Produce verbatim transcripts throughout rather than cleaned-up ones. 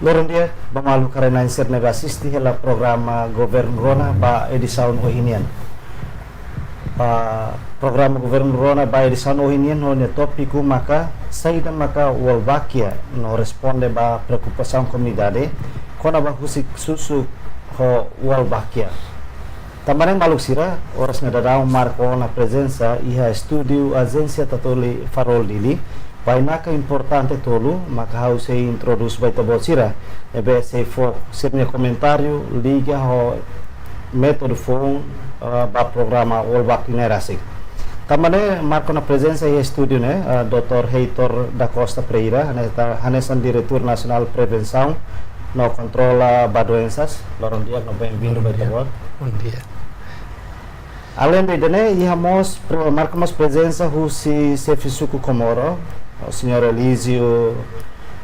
Loron di'ak ba maluk karik na'in sira ne'ebé asiste hela programa Governu Rona ba edisaun ohin nian. Ah, programa Governu Rona ba edisaun ohin nian ho nia tópiku maka saida maka Wolbachia no responde ba preokupasaun komunidade kona-ba husik susuk ho Wolbachia. Tanba ne'e maluk sira, oras ne'e daudaun marka ona prezensa iha estúdiu Ajénsia Tatoli Farol Dili, bainaka importante tolu maka ha'u sei introdús ba ita-boot sira, ne'ebé sei fó sira-nia komentáriu liga ho métodu foun, eh, ba programa Wolbachia ne'e rasik. Tanba ne'e marka ona prezensa iha estúdiu ne'e, eh, doutór Heitor da Costa Pereira, hanesan, hanesan Diretór Nasionál Prevensaun no Kontrola ba Doensas. Loron di'ak no bem-vindu ba ita-boot. Bom dia. Aleinde ida-ne'e, iha mós pre-, marka mós prezensa husi xefe suku Comoro, o señór Elísio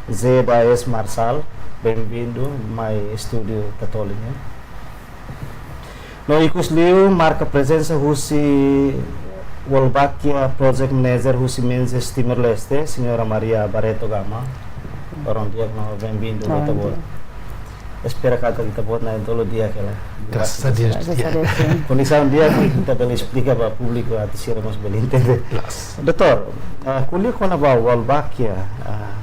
Zé da Es Marçal. Bem-vindu mai estúdiu Tatoli nian. No ikusliu marka prezensa husi Wolbachia Project Manager husi Menzies Timor-Leste, señora Maria Barreto Gama. Loron di'ak no bem-vindu ba ita-boot. Loron di'ak. Espera katak ita-boot na'in-tolu di'ak hela. Graças a Deus. Graças a Deus, sim. Kondisaun di'ak ita bele esplika ba públiku atu sira mós bele entende. Loos. Doutór, ah, ko'alia kona-ba Wolbachia, ah,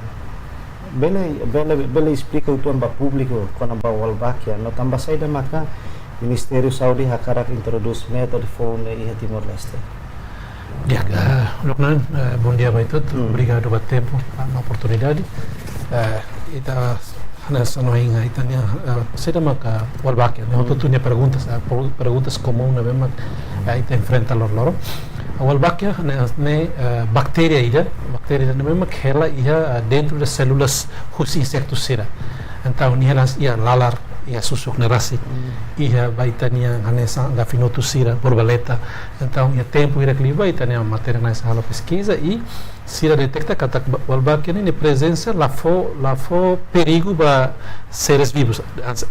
bele, bele, bele esplika uitoan ba públiku kona-ba Wolbachia, no tanba saida maka Ministériu Saúde hakarak introdús métodu foun ne'e iha Timor-Leste? Di'ak, eh, Lukman, eh, bom dia ba ita hotu. Hmm. Obrigadu ba tempu, ah, no oportunidade. Eh, ita hanesan ohin ita-nia, eh, saida maka Wolbachia, ne'e, hmm, hotu-hotu nia perguntas, eh, per-, perguntas komún ne'ebé mak, eh, ita enfrenta loroloron. Wolbachia ne'e, ne'e, eh, baktéria ida, baktéria ida ne'ebé mak hela iha, eh, dentro de células husi insetu sira. Entaun, nia hela iha lalar, iha susuk ne'e rasik, hmm, iha ba ita-nia hanesan gafinutu sira, borboleta. Entaun, iha tempu hirak liubá ita-nia matéria ne'e halo peskiza i sira deteta katak ba-, Wolbachia ne'e nia prezensa la fó, la fó perigu ba seres vivus,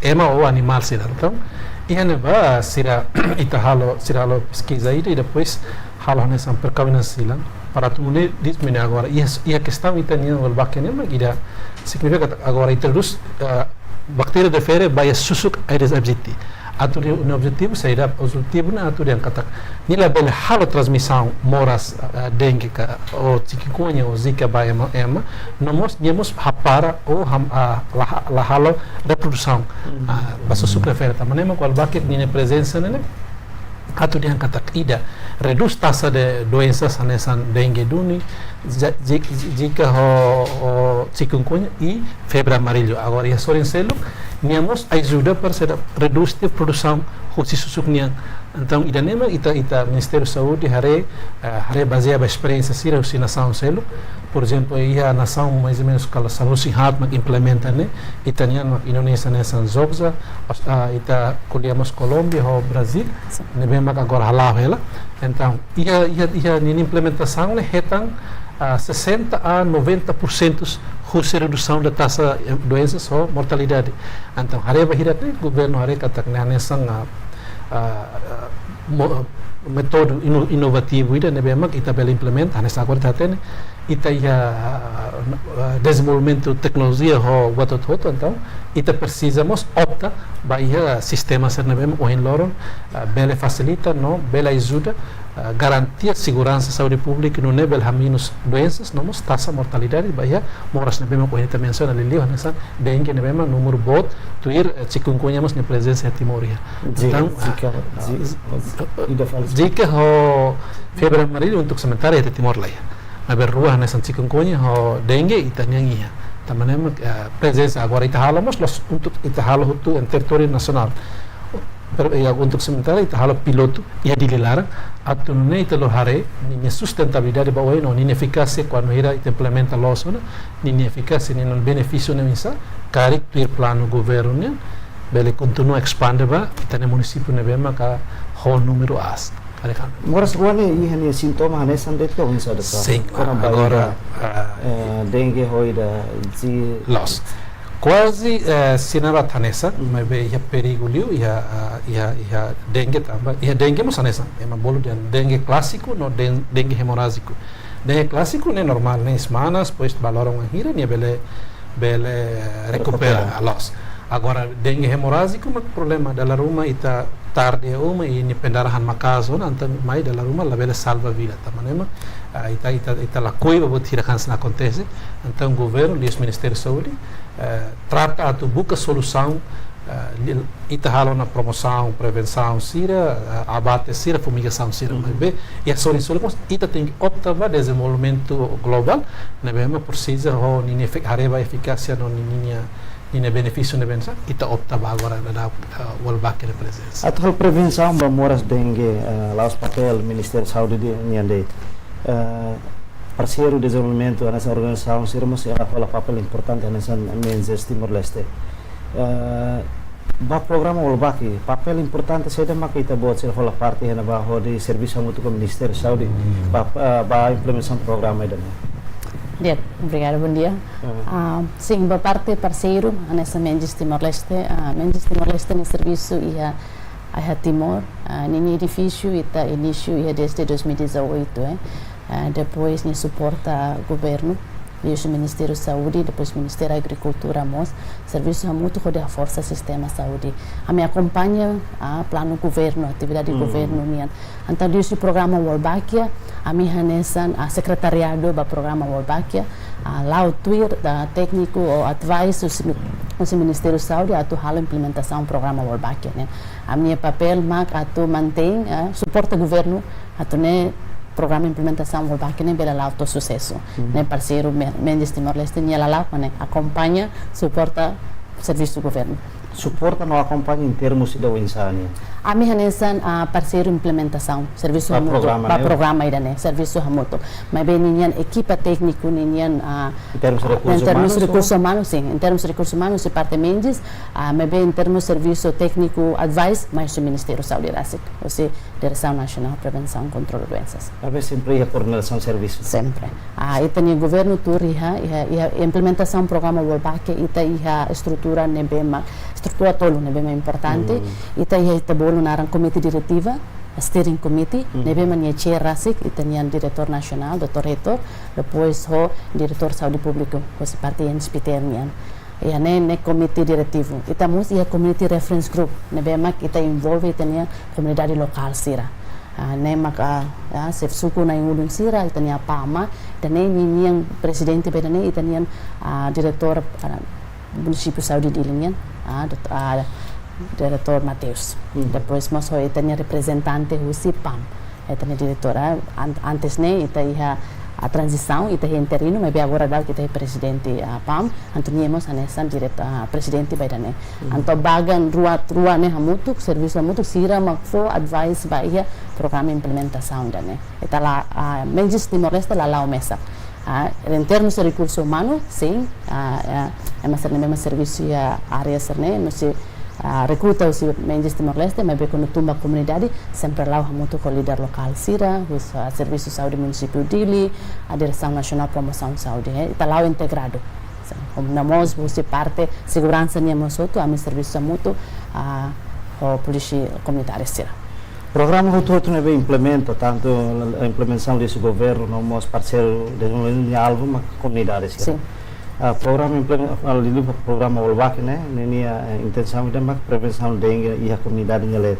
ema ou animál sira. Entaun, iha ne'ebá sira, ita halo, sira halo peskiza ida i depois halo hanesan perkawinan sira, para atu nune'e diminui agora. Iha, iha kestaun ita-nia Wolbachia ne'e mak ida signifika katak agora introdús, eh, baktéria refere ba iha susuk Aedes aegypti. Atu nune'e objetivu saida? Objetivu ne'e atu dehan katak nia labele halo transmisaun moras, eh, dengue ka, ou chikungunya, ou zika ba ema, ema. No mós, nia mós hapara ou ham-, ah, la ha-, la halo reprodusaun. Hmm. Ah, ba susuk refere. Tanba ne'e mak Wolbachia nia prezensa ne'e atu dehan katak ida, redús taxa de doensas hanesan dengue duni, za-, zi-, zika ho, ho chikungunya i febre amarilla. Agora, iha sorin seluk, nia mós ajuda para saida? Redús tiha produsaun husi susuk nian. Entaun, ida-ne'e mak ita, ita Ministériu Saúde haree, eh, haree bazeia ba esperiénsia sira husi nasaun seluk. Por ezemplu, iha nasaun mais ou menus kala sanulu-resin-haat mak implementa ne'e, ita-nian mak Indonézia hanesan Jogja, Aus-, ah, ita ko'alia mós Kolómbia ho Brazíl, sin, ne'ebé mak agora hala'o hela. Entaun, iha, iha, iha ninia implementasaun ne'e hetan, ah, sessenta a noventa por cento husi redusaun da taxa, eh, doensas ho mortalidade. Entaun, haree ba hirak ne'e, governu haree katak ne'e hanesan, ah, ah, ah, mo-, métodu ino-, inovativu ida ne'ebé mak ita bele implementa, hanesan agora ita hatene, ita iha, ah, dezenvolvimentu teknolojia ho buat hotu-hotu, entaun ita presiza mós opta ba iha sistema sira ne'ebé ohin loron, ah, bele fasilita no bele ajuda, ah, garantia seguransa saúde públika nune'e bele hamenus doensas no mós taxa mortalidade ba iha moras ne'ebé ohin ita mensiona liuliu hanesan dengue ne'ebé númeru boot tuir, eh, chikungunya mós nia prezensa iha Timor iha. Zi-, entaun, zika, ah, zi-, ah, ida fali. Zika ho febre amarilla untuk sementara iha Timor la iha. Maibé rua hanesan chikungunya ho dengue ita-nian iha. Tanba ne'e mak, eh, prezensa agora ita halo mós la'ós untuk ita halo hotu iha territóriu nasionál. Pero, eh, untuk sementara ita halo pilotu iha Dili laran, atu nune'e ita lori haree ninia sustentabilidade ba oin no ninia efikásia kuandu hira ita implementa loos ona, ninia efikásia, ninia benefísiu ne'e oinsá, karik tuir planu governu nian bele kontinua espande ba ita-nia munisípiu ne'ebé maka ho númeru aas. Moras rua ne'e iha nia sintoma hanesan de'it ka oinsá, doutór? Sin, kona-ba agora, ida, ah, eh, dengue ho ida zi- loos. Kuaze, eh, sira narat hanesan, hmm, maibé iha perigu liu, iha, ah, iha, iha dengue tanba, iha dengue mós hanesan. Ema bolu dehan dengue klásiku no den-, dengue hemorájiku. Dengue klásiku ne'e normál, ne'e semanas, depois ba loron wainhira, nia bele bele rekupera loos. Agora, dengue hemorájiku mak problema, dala ruma ita tarde uma i nia pendarahan maka'as ona, entaun mai dala ruma labele salva vida. Tanba ne'e mak, ah, ita, ita, ita lakohi ba buat hirak hanesan ne'e akontese. Entaun governu, liuhusi Ministériu Saúde, eh, trata atu buka solusaun, eh, li-, ita halo ona promosaun, prevensaun sira, eh, abate sira, fumigasaun sira. Maibé, iha sorin-sorin mós ita tenke opta ba dezenvolvimentu globál, ne'ebé mak presiza ho ninia efe-, haree ba efikásia no ninia, ninia benefísiu ne'ebé hanesan, ita opta ba agora daudaun, eh, World Bank nia prezensa. Atu halo prevensaun ba moras dengue, eh, la'ós papél Ministériu Saúde de'it nian de'it. Eh, parseiru dezenvolvimentu hanesan organizasaun sira mós sei hola papél importante hanesan Menses Timor-Leste. Eh, ba programa World Bank, papél importante saida mak ita-boot sira hola parte iha ne'ebá hodi servisu hamutuk ho Ministériu Saúde ba, eh, ba implementasaun programa ida-ne'e? Di'ak, obrigada, bom dia. Ah, sin, ba parte parseiru hanesan Menses Timor-Leste, ah, Menses Timor-Leste nia servisu iha, iha Timor, ah, ninia edifísiu ita inísiu iha dezde dois mil e dezoito, eh. Ah, depois nia suporta governu, liuhusi Ministériu Saúde, depois Ministériu Agrikultura mós, servisu hamutuk hodi haforsa sistema saúde. Ami akompaña, ah, planu governu, atividade governu nian. Entaun, liuhusi programa Wolbachia, ami hanesan, ah, sekretariadu ba programa Wolbachia, ah, la'o tuir, ah, tékniku ou advice husi, husi Ministériu Saúde atu halo implementasaun programa Wolbachia ne'e. Ami-nia papél mak atu mantein, ah, suporta governu, atu nune'e programa implementasaun Wolbachia ne'e bele la'o to'o susesu. Ne'e parseiru Me-, Menses Timor-Leste nia lala'ok, ne'e akompaña, suporta servisu governu. Suporta no akompaña em termos de oinsá nian? Ami hanesan, ah, parseiru implementasaun, servisu hamutuk, ba programa ida-ne'e, servisu hamutuk. Maibé ninian ekipa tékniku, ninian, ah, em termos de recursos humanos, recursos humanos, sin, em termos de recursos humanos, husi parte Menses, ah, maibé em termos servisu tékniku, advice, mai husi Ministériu Saúde rasik, husi Diresaun Nasionál Prevensaun Kontrolu Doensas. Talvez sempre iha koordenasaun servisu. Sempre. Ah, ita-nia governu tuur iha, iha, iha implementasaun programa Wolbachia, ita iha estrutura ne'ebé mak, estrutura tolu ne'ebé mak importante. Ita iha ita bolu naran komité diretiva, steering committee, ne'ebé mak nia chair rasik, ita-nia diretór nasionál, doutór Reitór, depois ho diretór saúde públiku, husi parte INSPTL nian. Iha ne'e, ne'e komité diretivu. Ita mós iha community reference group, ne'ebé mak ita envolve ita-nia komunidade lokál sira. Ah, ne'e mak, ah, ah, xefe suku na'in-ulun sira, ita-nia PAMA, ita-nia, ninian prezidente ba ida-ne'e, ita-nia, ah, diretór, ah, munisípiu saúde Dili nian, ah, dot-, ah, diretór Mateus. Depois mós ho ita-nia reprezentante husi PAM. Ita-nia diretora, an-, antes ne'e, ita iha, ah, tranzisaun, ita iha interinu, maibé agora daudaun ita iha prezidente, ah, PAM, entaun nia mós hanesan diret-, ah, prezidente ba ida-ne'e. Entaun bagan rua, rua ne'e hamutuk, servisu hamutuk, sira mak fó advice ba iha programa implementasaun ida-ne'e. Ita la, ah, Menses Timor-Leste la la'o mesak. Ah, em termos de recurso humano, sin, ah, ah, ema sira ne'ebé mak servisu iha área sira-ne'e, no se ah, rekruta husi Menses Timor-Leste, maibé kuandu tun ba komunidade, sempre la'o hamutuk ho líder lokál sira, husi, ah, Servisu Saúde Munisípiu Dili, ah, Diresaun Nasionál Promosaun Saúde, eh, ita la'o integradu. Ho, no mós husi parte seguransa nian mós hotu, ami servisu hamutuk, ah, ho polísia komunitária sira. Programa hotu-hotu ne'ebé implementa, tantu implementasaun husi governu, no mós parseiru dezenvolvimentu nia alvu mak komunidade sira. Sin. Ah, programa implemen-, ah, liuliu programa Wolbachia ne'e, ninia, eh, intensaun ida mak prevensaun dengue iha komunidade nia leet.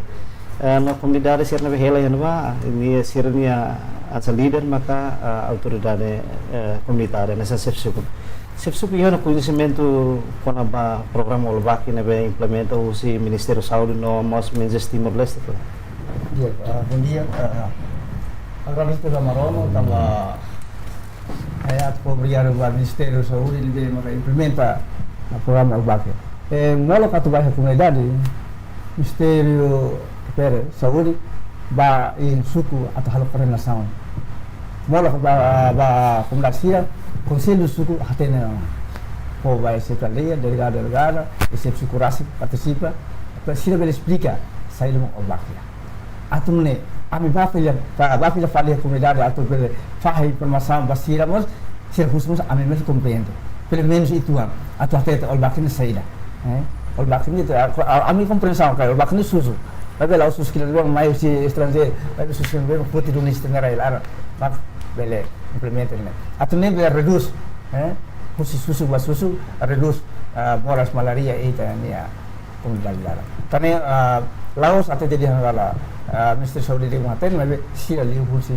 Eh, no komunidade sira ne'ebé hela iha ne'ebá, nia sira-nia hanesan líder maka, ah, autoridade, eh, komunitária, hanesan xefe suku. Xefe suku iha ona koñesimentu kona-ba programa Wolbachia ne'ebé implementa husi Ministériu Saúde no mós Menses Timor-Leste, ka? Di'ak, ah, bom dia. Ah, agradese ba Maromak, tanba, eh, atu fó obrigadu ba Ministériu Saúde, ne'ebé maka implementa programa Wolbachia. Eh, molok atu ba iha komunidade, Ministériu, pere, Saúde, ba iha suku atu halo koordenasaun. Molok ba, ba komunidade sira, Konsellu Suku hatene ona. Fó ba xefe aldeia, delegadu, delegada, xefe suku rasik partisipa, para sira bele esplika saida mak Wolbachia. Atu nune'e, ami bá fila, bá, bá fila fali komunidade atu bele fahe informasaun ba sira mós, sira husu mós ami mós komprende. Pelumenus uitoan, atu hatete Wolbachia ne'e saida. Eh? Wolbachia ne'e, a, a, ami komprensaun katak Wolbachia ne'e susu. Maibé la'ós susu kila dua mai husi estranjeiru, maibé susu ne'ebé foti duni estranjeiru ai laran. Mak bele implementa ne'e. Atu nune'e bele redús, eh? husi susuk ba susuk, redús, ah, moras malária iha ita-nia komunidade laran. Tan ne'e, ah, la'ós hatete dehan katak, ah, Ministériu Saúde de'it mak hatene, maibé sira liuhusi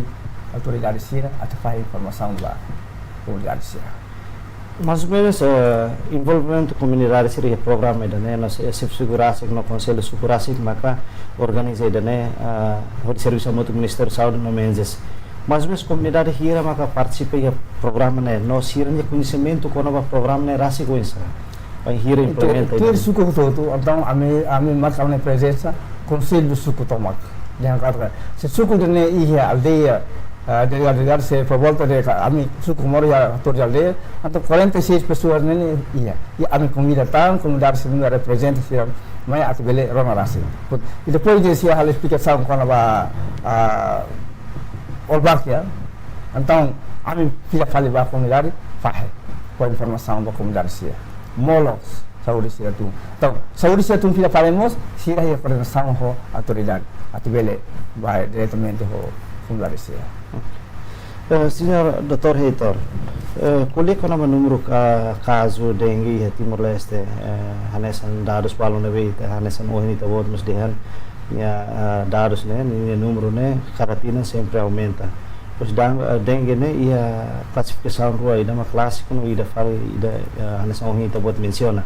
autoridade sira atu fahe informasaun ba komunidade sira. Mais ou menus, eh, envolvimentu komunidade sira iha programa ida-ne'e, no se, xefe suku rasik no konsellu suku rasik maka organiza ida-ne'e, eh, hodi servisu hamutuk Ministériu Saúde no MNJS. Mais ou menus komunidade hira maka partisipa iha programa ne'e, no sira-nia koñesimentu kona-ba programa ne'e rasik oinsá? Bainhira implementa ida-ne'e? Tuir suku hotu-hotu, entaun ami, ami marka ami-nia prezensa, konsellu suku tomak. Dehan katak, se suku ida-ne'e iha aldeia, ah, delegadu, delegadu, se por volta de ka-, ami suku mós iha hato'o aldeia, entaun quarenta e seis pessoas ne'e, ne'e iha. I ami konvida tan, komunidade sira reprezenta sira mai atu bele rona rasik. Put-, i depois de sira halo esplikasaun kona-ba, ah, Wolbachia, entaun ami fila fali ba komunidade, fahe ho informasaun ba komunidade sira. Molok saúde sira tun. Entaun, saúde sira tun fila fali mós, sira iha koordenasaun ho autoridade. Atu bele bá diretamente ho komunidade sira. Eh, señór doutór Heitor, eh, ko'alia kona-ba númeru ka-, kazu dengue iha Timor-Leste, eh, hanesan dadus balun ne'ebé ita, hanesan ohin ita-boot mós dehan, nia, eh, dadus ne'e, nia númeru ne'e, kada tinan sempre aumenta. Pois dan-, eh, dengue ne'e iha klasifikasaun rua, ida mak klásiku no ida fali, ida, eh, hanesan ohin ita-boot mensiona.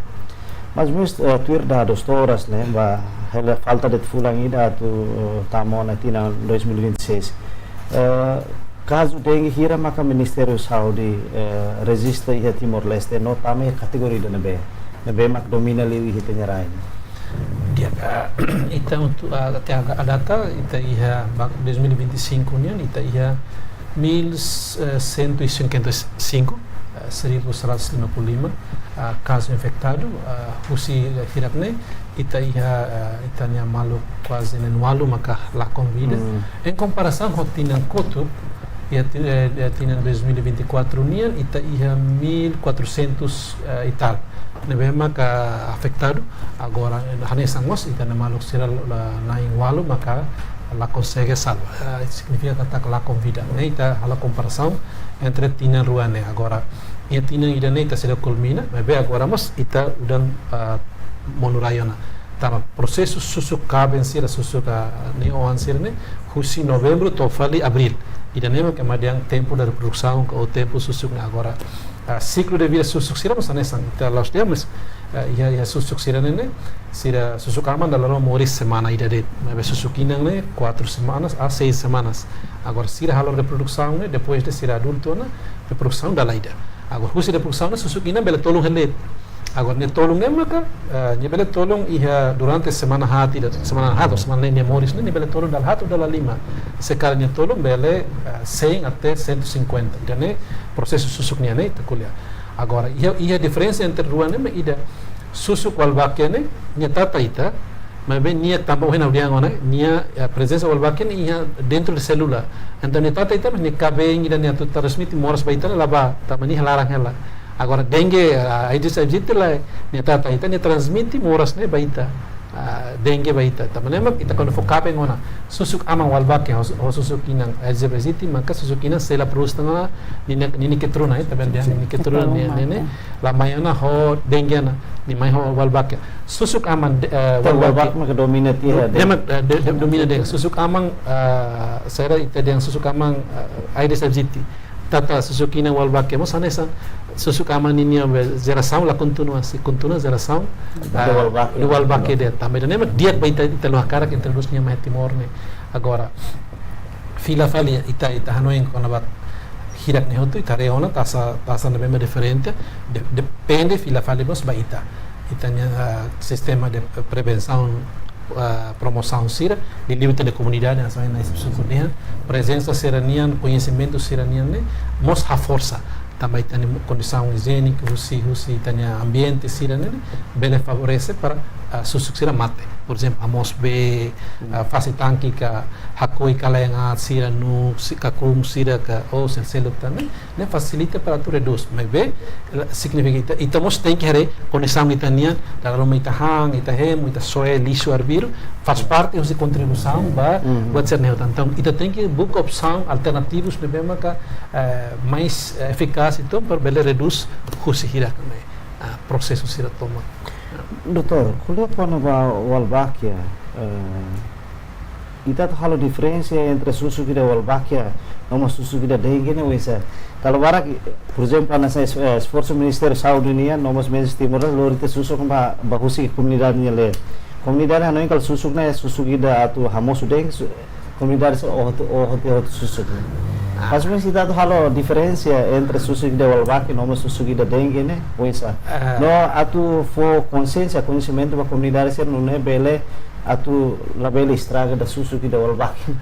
Mais ou menus, eh, tuir dadus to'o oras ne'e, ba hela falta de'it fulan ida atu, eh, tama ona tinan dois mil e vinte e seis. Eh, kazu dengue hira maka Ministériu Saúde, eh, rejista iha Timor-Leste no tama iha kategoria ida-ne'ebé, ne'ebé mak domina liu iha ita-nia rai? Di'ak, ah, ita untuk, ah, até a, a data, ita iha ba dois mil e vinte e cinco nian, ita iha mil, eh, cento e cinquenta e cinco, eh, seribu seratus lima puluh lima, ah, kazu infektadu, ah, husi, eh, hirak ne'e, ita iha, eh, ita-nia maluk kuaze neen ualu maka lakon vida. Hmm. Em komparasaun ho tinan kotuk, iha ti-, eh, eh, tinan dois mil e vinte e quatro nian, ita iha mil quatrocentos, eh, e tal. Ne'ebé maka afetadu, agora, eh, hanesan mós, ita-nia maluk sira la, na'in ualu maka la konsege salva. Eh, signifika katak lakon vida. Ne'e ita halo komparasaun entre tinan rua ne'e. Agora, iha tinan ida-ne'e ita seidauk kulmina, maibé agora mós ita udan, ah, monu rai ona. Tanba prosesu susuk kaben sira, susuk, ah, nia oan sira ne'e, husi Novembru to'o fali Abríl. Ida-ne'e mak ema dehan tempu de reprodusaun, ka tempu susuk ne'e agora. Ah, siklu de vida susuk sira mós hanesan, ita la'ós dehan, mas, ah, iha, iha susuk sira ne'e ne'e, sira susuk aman dala ruma moris semana ida de'it. Maibé susuk inan ne'e, quatro semanas a seis semanas. Agora sira halo reprodusaun ne'e, depois de sira adultu ona, reprodusaun dala ida. Agora husi reprodusaun ne'e susuk inan bele tolun hela de'it. Agora nia tolun ne'e maka, eh, nia bele tolun iha durante semana haat ida, semana haat, semana ne'e nia moris ne'e, nia bele tolun dala haat ou dala lima. Se karik nia tolun bele, eh, cem até cento e cinquenta. Ida-ne'e prosesu susuk nian ne'e ita ko'alia. Agora, iha, iha diferensa entre rua ne'e mak ida, susuk Wolbachia ne'e, nia tata ita, maibé nia tanba ohin ha'u dehan ona, nia, eh, prezensa Wolbachia ne'e iha dentro de sélula. Entaun nia tata ita, mas nia kaben ida ne'e atu transmite moras ba ita ne'e la bá, tanba nia iha laran hela. Agora dengue, ah, Aedes aegypti lae, nia tata ita, nia transmite moras ne'e ba ita. Ah, dengue ba ita. Tanba ne'e mak ita kuandu fó kaben ona, susuk aman Wolbachia ho, ho susuk inan Aedes aegypti, maka susuk inan sei la produs tan ona, ninia, ninia keturunan, eh, tanba dehan ninia keturunan, ninia, ninia, la mai ona ho dengue ona, nia mai ho Wolbachia. Susuk aman de, eh, Wolbachia. Wolbachia maka domina tiha. Dia mak, eh, de, de, domina dengue. Susuk aman, eh, sira ita dehan susuk aman, eh, Aedes aegypti. Tata susuk inan Wolbachia mós hanesan, susuk aman ninia be jerasaun la kontinua, sei kontinua jerasaun, ah, Wolbachia. Wolbachia de'it. Tanba ida-ne'e mak di'ak ba ita, ita la'o hakarak introdús nia mai Timor ne'e. Agora, fila fali ita, ita hanoin kona-ba hirak ne'e hotu, ita haree ona taxa, taxa ne'ebé mak diferente, de, depende fila fali mós ba ita. Ita-nia, ah, sistema de prevensaun, ah, promosaun sira, liuliu ita-nia komunidade, hanesan ohin ita suku dehan, prezensa sira-nian, koñesimentu sira-nian ne'e mós haforsa. Tanba ita-nia kondisaun ijiénika, husi, husi ita-nia ambiente sira ne'e, ne'e bele favorese para, ah, susuk sira mate. por ezemplu, hamoos bee, ah, fase tanke ka hakoi kalayan aat sira no si-, kakun sira ka, ou sel-, seluk tan ne'e, ne'e fasilita para atu redús. Maibé, la-, signifika ita, ita mós tenke haree kondisaun ita-nian, dala ruma ita han, ita hemu, ita soe lixu arbiru, faz parte husi kontribuisaun ba buat sira-ne'e hotu. Entaun, ita tenke buka opsaun, alternativas ne'ebé maka, eh, mais, eh, efikás, entaun, para bele redús husi hirak ne'e, ah, prosesu sira tomak. Doutór, ko'alia kona-ba Wolbachia, eh, ita atu halo diferensa entre susuk ida Wolbachia no mós susuk ida dengue ne'e oinsá? Kalau barak, por ezemplu, hanesan es-, eh, esforsu Ministériu Saúde nian, no mós Ministériu Timor, lori tiha susuk ba, ba husi komunidade nia leet. Komunidade hanoin katak susuk ne'e susuk ida atu hamosu dengue, su-, komunidade sira oho tiha, oho tiha hotu susuk ne'e. Ah. Mas mesti ita atu halo diferensa entre susuk ida Wolbachia no mós susuk ida dengue ne'e, oinsá? Ah. No atu fó konsiénsia, koñesimentu ba komunidade sira nune'e bele atu labele estraga ida susuk ida Wolbachia.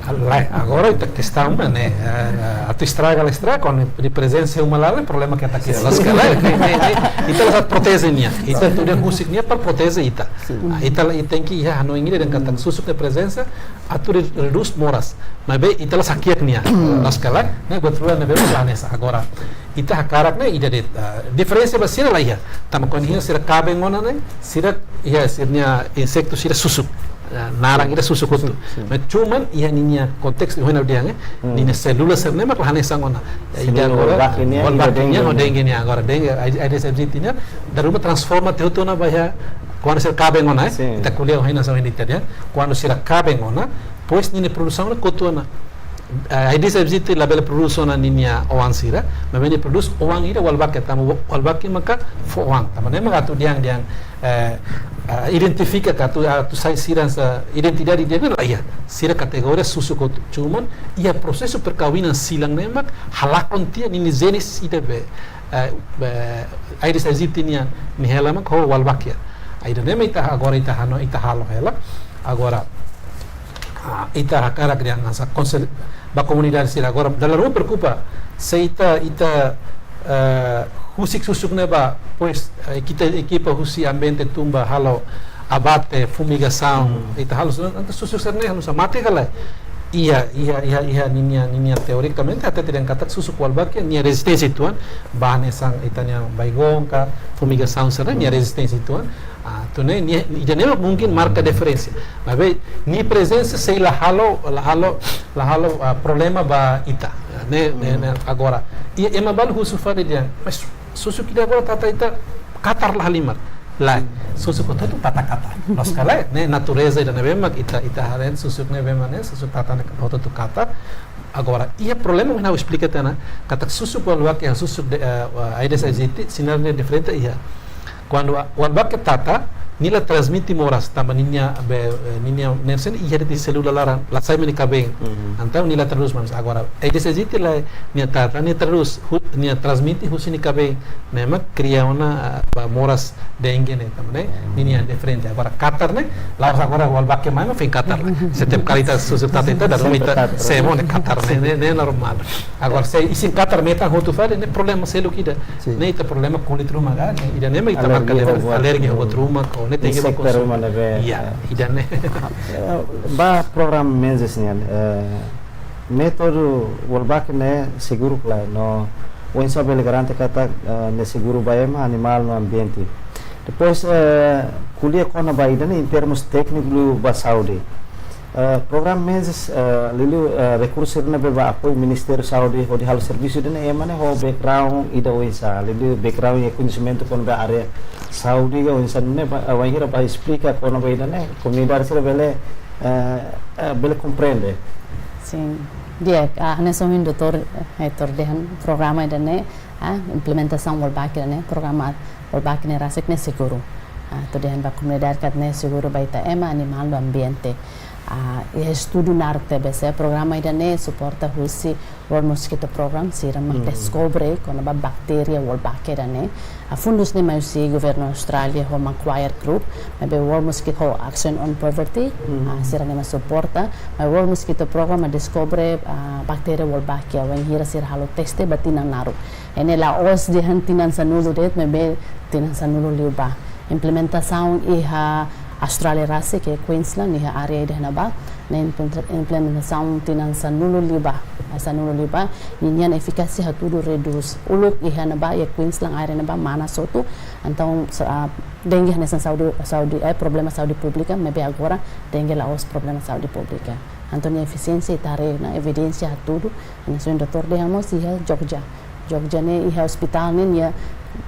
Lae, agora ita kestaun ne'e, eh, atu estraga, la estraga, kuandu iha prezensa uma laran, problema ke ita kria. Sin. Loos ka lae, ne'e, ne'e, ne'e, ita la proteje nia. Ita atu dehan husik nia para proteje ita. Sin. Ah, ita la, ita tenke iha hanoin ida dehan katak susuk nia prezensa atu re-, redús moras. Maibé ita la hakiak nia. Loos ka lae, ne'e buat rua ne'ebé la hanesan. Agora, ita hakarak ne'e ida de'it, ah, diferensa ba sira la iha. Tanba kuandu iha sira kaben ona ne'e, sira iha sira-nia insetu sira susuk. Ah, naran ida susuk hotu. Sin. Mas cuman iha ninia kontestu, iha ha'u dehan, eh, ninia selula sira-ne'e mak la hanesan ona. Eh, ida selula agora, Wolbachia nian, Wolbachia nian, ida dengue ho nian. Dengue nian agora, dengue, Aedes, Aedes aegypti nian, dala ruma transforma tiha hotu ona ba iha, kuandu sira kaben ona, eh. Sin. Ita ko'alia ho ha'u-nia, so ini tadi, eh. Kuandu sira kaben ona, depois ninia produsaun ne'e kotu ona. Eh, Aedes aegypti labele prodús ona ninia oan sira, maibé nia prodús oan ida Wolbachia, tanba Wolbachia maka fó oan. Tanba ne'e maka atu dehan, dehan, eh, eh, identifika ka atu, atu sai sira-nia identidade ida ne'e la iha. Sira kategoria susuk hotu, cuman iha prosesu perkawinan silang ne'e mak halakon tiha ninia jenis ida be, eh, be, Aedes aegypti nian, nia hela mak ho Wolbachia. Ida-ne'e mak ita agora ita hanoin, ita halo hela. Agora, ah, ita hakarak dehan hanesan konsel-, ba komunidade sira agora, dala ruma preokupa, se ita, ita, eh, husik susuk ne'e ba, depois, eh, ita ekipa husi ambiente tun ba halo abate, fumigasaun, ita halo susuk, entaun susuk sira-ne'e halo susuk mate ka lae. Iha, iha, iha, iha ninia, ninia teorikamente, até ita dehan katak susuk Wolbachia, nia rezisténsia uitoan, ba hanesan ita-nia Baygon ka, fumigasaun sira-ne'e, nia rezisténsia uitoan. Ah, entaun ne'e, nia, ida-ne'e mungkin marka diferensa. Maibé, nia prezensa sei la halo, la halo, la halo, ah, problema ba ita. Ne'e, ne'e, ne'e, agora. I ema balu husu fali dehan, mas susuk ida agora tata ita katar la halimar. Lae, susuk hotu-hotu tata katar. Loos ka lae, ne'e natureza ida ne'ebé mak ita, ita haree susuk ne'ebé mak ne'e, susuk tata ne'e hotu-hotu katar. Agora, iha problema mak ha'u esplika tiha ona, katak susuk Wolbachia, susuk de, eh, Aedes aegypti, sira-nia diferente iha. Kuandu a-, Wolbachia tata, nia la transmite moras, tanba ninia be, eh, ninia nersen iha de'it selula laran, la sai mai nia kaben. Entaun nia la tradús, mas agora, Aedes aegypti lae, nia tata, nia tradús, hu-, nia transmite husi nia kaben, ne'e mak kria ona, ah, ba moras dengue ne'e, tanba ne'e, ninia diferente. Agora, katar ne'e, la'ós agora Wolbachia mai, mas foin katar lae. Setiap kali ita susuk tata ita, dala ruma ita, sempre katar. Semo ne'e katar ne'e, ne'e, ne'e normál. Agora, se isin katar metan hotu fali, ne'e problema seluk ida. Sin. Ne'e ita problema kulit ruma ka, ne'e ida-ne'e mak ita marka alergia, alergia ho buat ruma, ka ne'e tenke ba konsulta. Insektu ruma ne'ebé. Iya, ida-ne'e. Eh, ba programa Menses nian, eh, métodu Wolbachia ne'e seguru ka lae, no oinsá bele garante katak, eh, ne'e seguru ba ema, animál no ambiente. Depois, eh, ko'alia kona-ba ida-ne'e em termos tékniku liu ba saúde. Eh, programa Menses, eh, liuliu, eh, rekursu sira ne'ebé ba apoiu Ministériu Saúde hodi halo servisu ida-ne'e ema ne'e ho background ida oinsá, liuliu background iha koñesimentu kona-ba área saúde ka oinsá ne'e ba, eh, wainhira ba esplika kona-ba ida-ne'e, komunidade sira bele, eh, eh, bele komprende. Sin. Di'ak, ah, hanesan ohin doutór, eh, Heitor dehan programa ida-ne'e, ah, implementasaun Wolbachia ne'e, programa Wolbachia ne'e rasik ne'e seguru. Ah, atu dehan ba komunidade katak ne'e seguru ba ita ema, animál no ambiente. Ah, iha estudu naruk tebes, programa ida-ne'e suporta husi World Mosquito Program, sira mak deskobre kona-ba baktéria Wolbachia ida-ne'e. Ah, fundus ne'e mai husi governu Austrália ho Macquarie Group, maibé World Mosquito ho Action on Poverty, ah, sira-ne'e mak suporta, maibé World Mosquito Program mak deskobre, ah, baktéria Wolbachia, wainhira sira halo teste ba tinan naruk. Ne'e la'ós dehan tinan sanulu de'it, maibé tinan sanulu liubá. Implementasaun iha Austrália rasik, ke Queensland, iha área ida ne'ebá, ne'e implementa-, implementasaun tinan sanulu liubá, ah, sanulu liubá, ninian efikásia hatudu redús. Uluk iha ne'ebá, iha Queensland área ne'ebá, manas hotu, entaun, sa-, ah, dengue hanesan saúde, saúde, eh, problema saúde públika, maibé agora, dengue la'ós problema saúde públika. Entaun, nia efisiénsia ita haree ona, evidénsia hatudu, hanesan doutór dehan mós iha Jogja. Jogja ne'e iha ospitál ne'e nia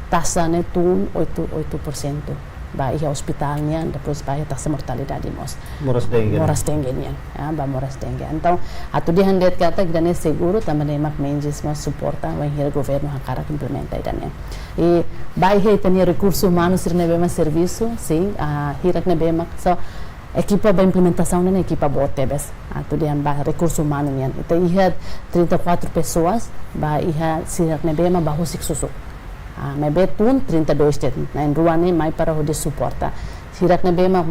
taxa ne'e tun oito, oito por cento. Ba iha ospitál nian, depois ba iha taxa mortalidade mós. Moras dengue, né? Moras dengue nian, ah, ba moras dengue. Entaun, atu dehan de'it katak ida-ne'e seguru, tanba ne'e mak menjes mós suporta, wainhira governu hakarak implementa ida-ne'e. I ba iha ita-nia rekursu umanu sira ne'ebé mak servisu, sin, ah, hirak ne'ebé mak, so, ekipa ba implementasaun ne'e ekipa boot tebes. Atu dehan ba rekursu umanu nian. Ita iha trinta e quatro pessoas, ba iha sira ne'ebé mak ba husik susuk. Ah, maibé tun trinta e dois de'it, na'in-rua ne'e mai para hodi suporta. Sira ne'ebé mak,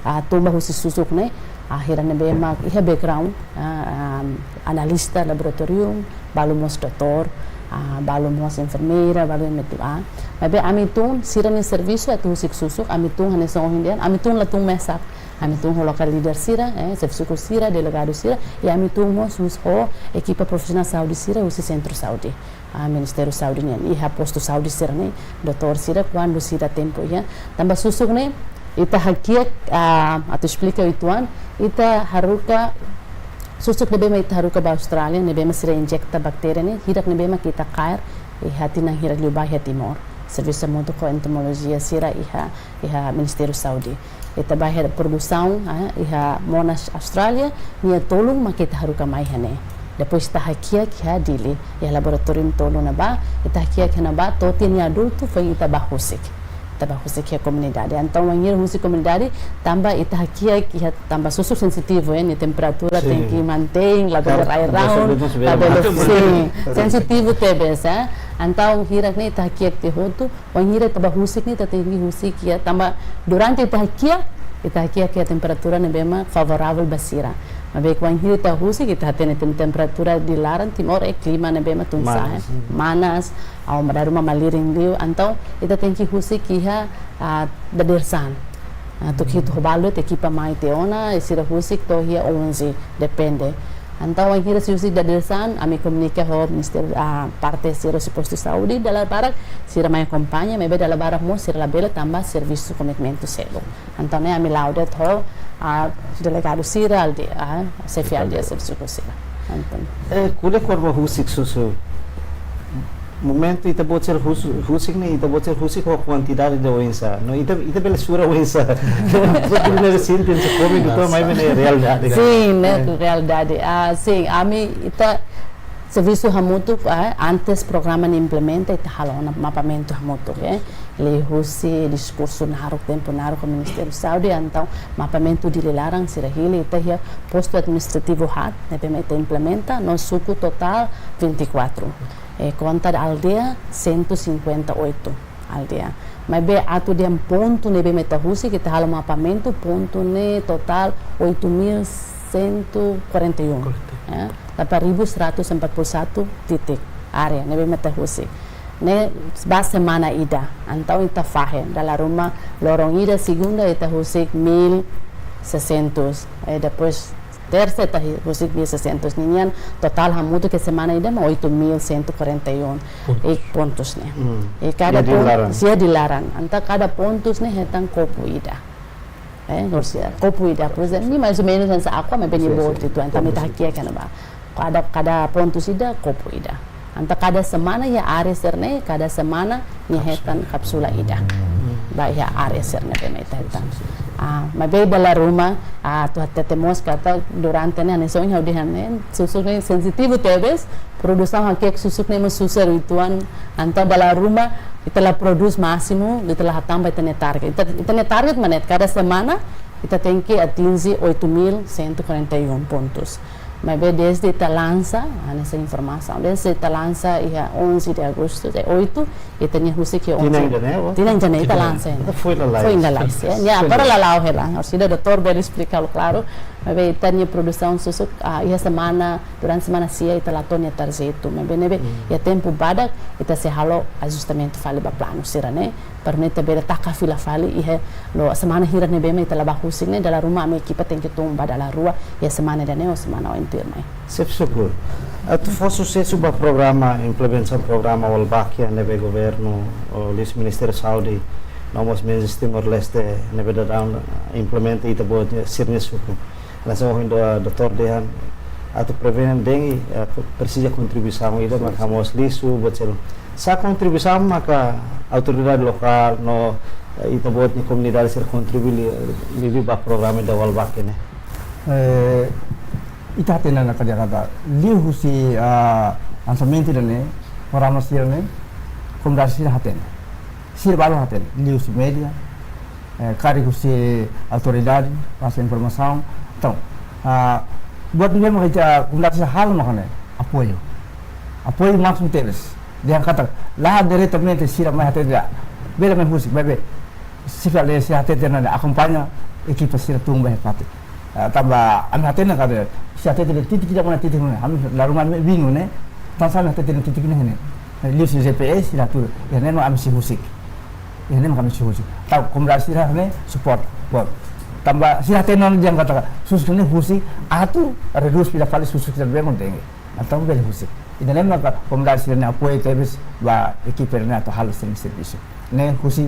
ah, tun ba husik susuk ne'e, ah, sira ne'ebé mak iha background, ah, ah, analista laboratorium, balu mós doutór, ah, balu mós enfermeira, balu M T A. Maibé ami tun, sira-nia servisu atu husik susuk, ami tun hanesan ohin dehan, ami tun la tun mesak. Ami tun ho lokál líder sira, eh, xefe suku sira, delegadu sira, i ami tun mós husi ho ekipa profisionál saúde sira, husi sentru saúde, ah, Ministériu Saúde nian, iha postu saúde sira ne'e, doutór sira, kuandu sira tempu iha. Tanba susuk ne'e, ita hakiak, ah, atu esplika uitoan, ita haruka, susuk ne'ebé mak ita haruka ba Austrália, ne'ebé mak sira injeta baktéria ne'e, hirak ne'ebé mak ita kaer, iha tinan hirak liubá iha Timor. Servisu hamutuk ho entomolojia sira iha, iha Ministériu Saúde. Ita ba iha produsaun, ah, iha Monash Austrália, nia tolun mak ita haruka mai iha ne'e. Depois ita hakiak iha Dili, iha laboratorium tolu ne'ebá, ita hakiak iha ne'ebá, to'o tinan nia adultu, foin ita ba husik. Ita ba husik iha komunidade. Entaun, wainhira husik komunidade, tanba ita hakiak iha, tanba susuk sensitivu, eh, nia temperatura, sin, tenke mantein, labele, kar-, rai-rahun, labele, sin, sensitivu tebes, eh. Entaun, hirak ne'e ita hakiak tiha hotu, wainhira ita ba husik ne'e, ita tenke husik iha, tanba durante ita hakiak, ita hakiak iha temperatura ne'ebé mak favoravel ba sira. Maibé wainhira ita husik, ita hatene tem-, temperatura di laran Timor, eh, klima ne'ebé mak tun sa'e, manas, hmm, manas, awan ba dala ruma malirin liu, entaun ita tenke husik iha, ah, dadeer-saan. Ah, tuku hitu ho balu de'it ekipa mai tiha ona, i sira husik to'o iha onze, depende. Entaun, wainhira sira husik dadeer-saan, ami komunika ho ministériu, ah, parte sira husi postu saúde, dala barak sira mai akompaña, maibé dala barak mós sira labele tanba servisu komitmentu seluk. Entaun, ne'e ami la'o de'it ho, ah, delegadu sira aldeia, ah, xefe aldeia, xefe suku sira. Entaun. Eh, ko'alia kona-ba husik susuk. Momentu ita-boot sira hus-, husik ne'e, ita-boot sira husik ho kuantidade de oinsá? No, ita, ita bele sura oinsá? Ita bele sente, se kome, doutór, maibé ne'e realidade. Sin, ne'e realidade. Ah, sin, ami, ita servisu hamutuk, ah, antes programa ne'e implementa, ita halo ona mapamentu hamutuk, eh. Liuhusi diskursu naruk, tempu naruk ho Ministériu Saúde, entaun mapamentu Dili laran sira hili, ita iha postu administrativu haat, ne'ebé mak ita implementa, no suku totál vinte e quatro. Eh, konta aldeia cento e cinquenta e oito aldeia. Maibé atu dehan pontu ne'ebé mak ita husik, ita halo mapamentu, pontu ne'e totál oito mil cento e quarenta e um. Correto. Ya, delapan ribu seratus empat puluh satu titik área ne'ebé mak ita husik. Ne'e ba semana ida. Entaun ita fahe, dala ruma loron ida, segunda ita husik mil seiscentos. Eh, depois tersa ita hi-, husik mil seiscentos. Ninian totál hamutuk iha semana ida mak oito mil cento e quarenta e um. Pontus. I pontus ne'e. Hmm. I kada, iha Dili pon-, laran. Iha Dili laran. Entaun kada pontus ne'e hetan kopu ida. Eh, kopu ida, por ezemplu, ne'e mais ou menus hanesan Aqua, maibé nia, sin, boot, sin, uitoan, entaun ita, sin, hakiak iha ne'ebá. Kada, kada pontus ida, kopu ida. Entaun kada semana iha área sira-ne'e, kada semana nia hetan kápsula ida. Hmm. Ba iha área sira-ne'e, ne'ebé mak ita hetan. Ah, maibé dala ruma, ah, atu hatete mós katak durante ne'e, hanesan ohin ha'u dehan ne'e, susuk ne'e sensitivu tebes, produsaun hakiak susuk ne'e mós susar uitoan, entaun dala ruma, ita la prodús másimu, ita la hatán ba ita-nia target. Ita, ita-nia target mak ne'e, kada semana, ita tenke atinje oito mil cento e quarenta e um pontus. Maibé dezde ita lansa, ah, hanesan informasaun, dezde ita lansa iha onze de agosto, de oito, ita-nia husik iha onze. Tinan ida-ne'e, ó? Tinan ida-ne'e ita, tinan, lansa, eh. Foin lalais. Foin lalais, ya. Sin, ya, sin. Agora la la'o hela. Orsida doutór bele esplika ha'u klaru. Maibé ita-nia produsaun susuk, ah, iha semana, durante semana sia ita la to'o nia target. Maibé ne'ebé, hmm, iha tempu badak, ita sei halo ajustamentu fali ba planu sira-ne'e. para ne'e ita bele taka fila fali iha loron semana hira ne'ebé mak ita la bá husik ne'e, dala ruma ami ekipa tenke tun ba dala rua iha semana ida-ne'e ou semana oin tuirmai. Xefe Suku, atu fó susesu ba programa, implementasaun programa Walbachia ne'ebé governu, liuhusi Ministériu Saúde, no mós Menses Timor-Leste ne'ebé daudaun implementa iha ita-boot sira-nia suku. Hanesan ohin doutór dehan, atu prevene dengue, eh, presiza kontribuisaun ida, sim, maka sim, mós lixu, buat seluk. Sá kontribuisaun maka autoridade lokál no, eh, ita-boot nia komunidade sira kontribui li-, liuliu ba programa ida Walbachia ne'e? Eh, ita hatene ona katak liuhusi, ah, lansamentu ida-ne'e, programa sira-ne'e, komunidade sira hatene. Sira balu hatene, liuhusi média, eh, karik husi autoridade, pasa informasaun. Entaun, ah, buat ne'ebé mak ita komunidade sira halo maka ne'e, apoiu. Apoiu másimu tebes. Dehan katak, la diretamente sira mai hatete dehan, bele mai husik, bele, bele. Sira le sira hatete dehan akompaña ekipa sira tun ba iha fatin. Ah, tanba ami hatene katak, sira hatete dehan titik ida-ne'e, titik ida-ne'e. Ami dala ruma ami bingung ne'e, tansá ami hatete dehan titik ne'e ne'e. Liuhusi G P S sira hatudu, iha ne'e mak ami sei husik. Iha ne'e mak ami sei husik. Entaun komunidade sira ne'e support, support. Tanba sira hatene ona dehan katak, susuk ne'e husik, atu redús fila fali susuk sira-ne'ebé mak dengue. Entaun bele husik. Ida-ne'e maka komunidade sira-nia apoiu tebes ba ekipa ne'e atu halo sira-nia servisu. Ne'e husi,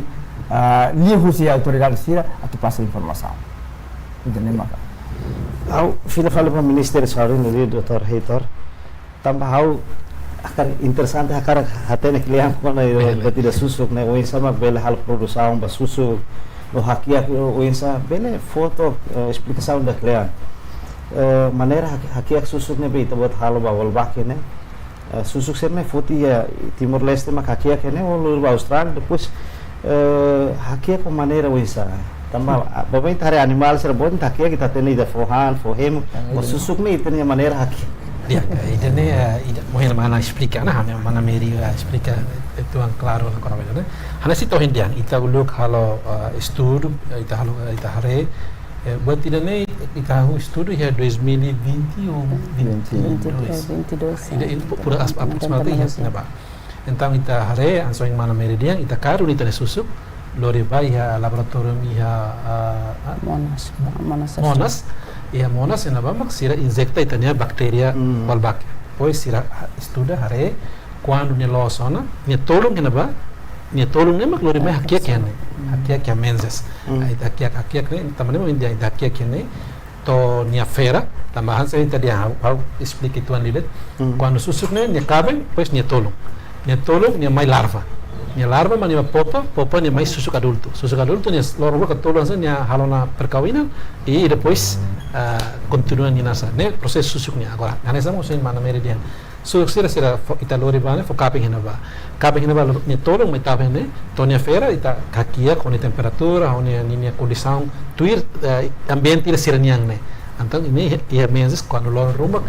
ah, liuhusi autoridade sira atu pasa informasaun. Ida-ne'e maka. Ha'u fila fali ba Ministériu Saúde, liuliu doutór Heitor. Tanba ha'u hakarak interesante, hakarak hatene kle'an kona-ba, bele, buat ida susuk ne'e, oinsá mak bele halo produsaun ba susuk, no hakiak oinsá, bele fó took, eh, esplikasaun ida kle'an. Eh, maneira hak-, hakiak susuk ne'ebé ita-boot halo ba Walbachia ne'e, eh, susuk sira-ne'e foti iha Timor-Leste mak hakiak iha ne'e, ou lori ba Austrália, depois, eh, hakiak ho maneira oinsá. Tanba, ah, baibain ita haree animál sira boot ita hakiak, ita hatene ida fó han, fó hemu, ah, maibé ida susuk ne'e ita-nia maneira hakiak. Ya, eh, ida-ne'e, eh, ida, ohin mana esplika, nah, mana Mary, eh, esplika, eh, uitoan klaru ona kona-ba ida-ne'e. Hanesan ita ohin dehan, ita uluk halo, eh, estudu, eh, ita halo, eh, ita haree, eh, buat ida-ne'e, ita hahú estudu iha dois mil e vinte ou vinte e dois. Vinte e dois. Ida, ida, por, por, as-, aproximadamente iha ne'ebá. Entaun ita haree, hanesan ohin mana Mary dehan, ita kaer duni ita-nia susuk, lori ba iha laboratóriu iha, ah, ah, Monas, Monas, Monas, iha Monas, iha ne'ebá mak sira injeta ita-nia baktéria, hmm, Walbachia. Depois sira ha-, estuda, haree, kuandu nia loos ona, nia tolun iha ne'ebá, nia tolun ne'e mak lori mai hakiak iha ne'e, hmm, hakiak iha Menses. Hmm. Ah, ita hakiak, hakiak ne'e, tanba ne'e mak ita hakiak iha ne'e, to'o nia fera, tanba hanesan ita dehan, ha'u, ha'u esplika uitoan liu de'it. Hmm. Kuandu susuk ne'e, nia kaben, depois nia tolun. Nia tolun, nia mai larva. Nia larva, mak nia mai popa, popa, nia mai susuk adultu. Susuk adultu, nia loron rua ka tolu hanesan, nia halo ona perkawinan, i depois, ah, kontinua nia nasa. Ne'e prosesu susuk nian. Agora, hanesan ohin mana Mary dehan, susuk sira, sira fó, ita lori ba ne'e, fó kaben iha ne'ebá. Kaben iha ne'ebá, nia tolun mai tau iha ne'e, to'o nia fera, ita hakiak ho nia temperatura, ho nia, nia, nia kondisaun tuir, eh, ambiente ida sira-nian ne'e. Entaun, ne'e iha, iha Menses, kuandu loron ruma,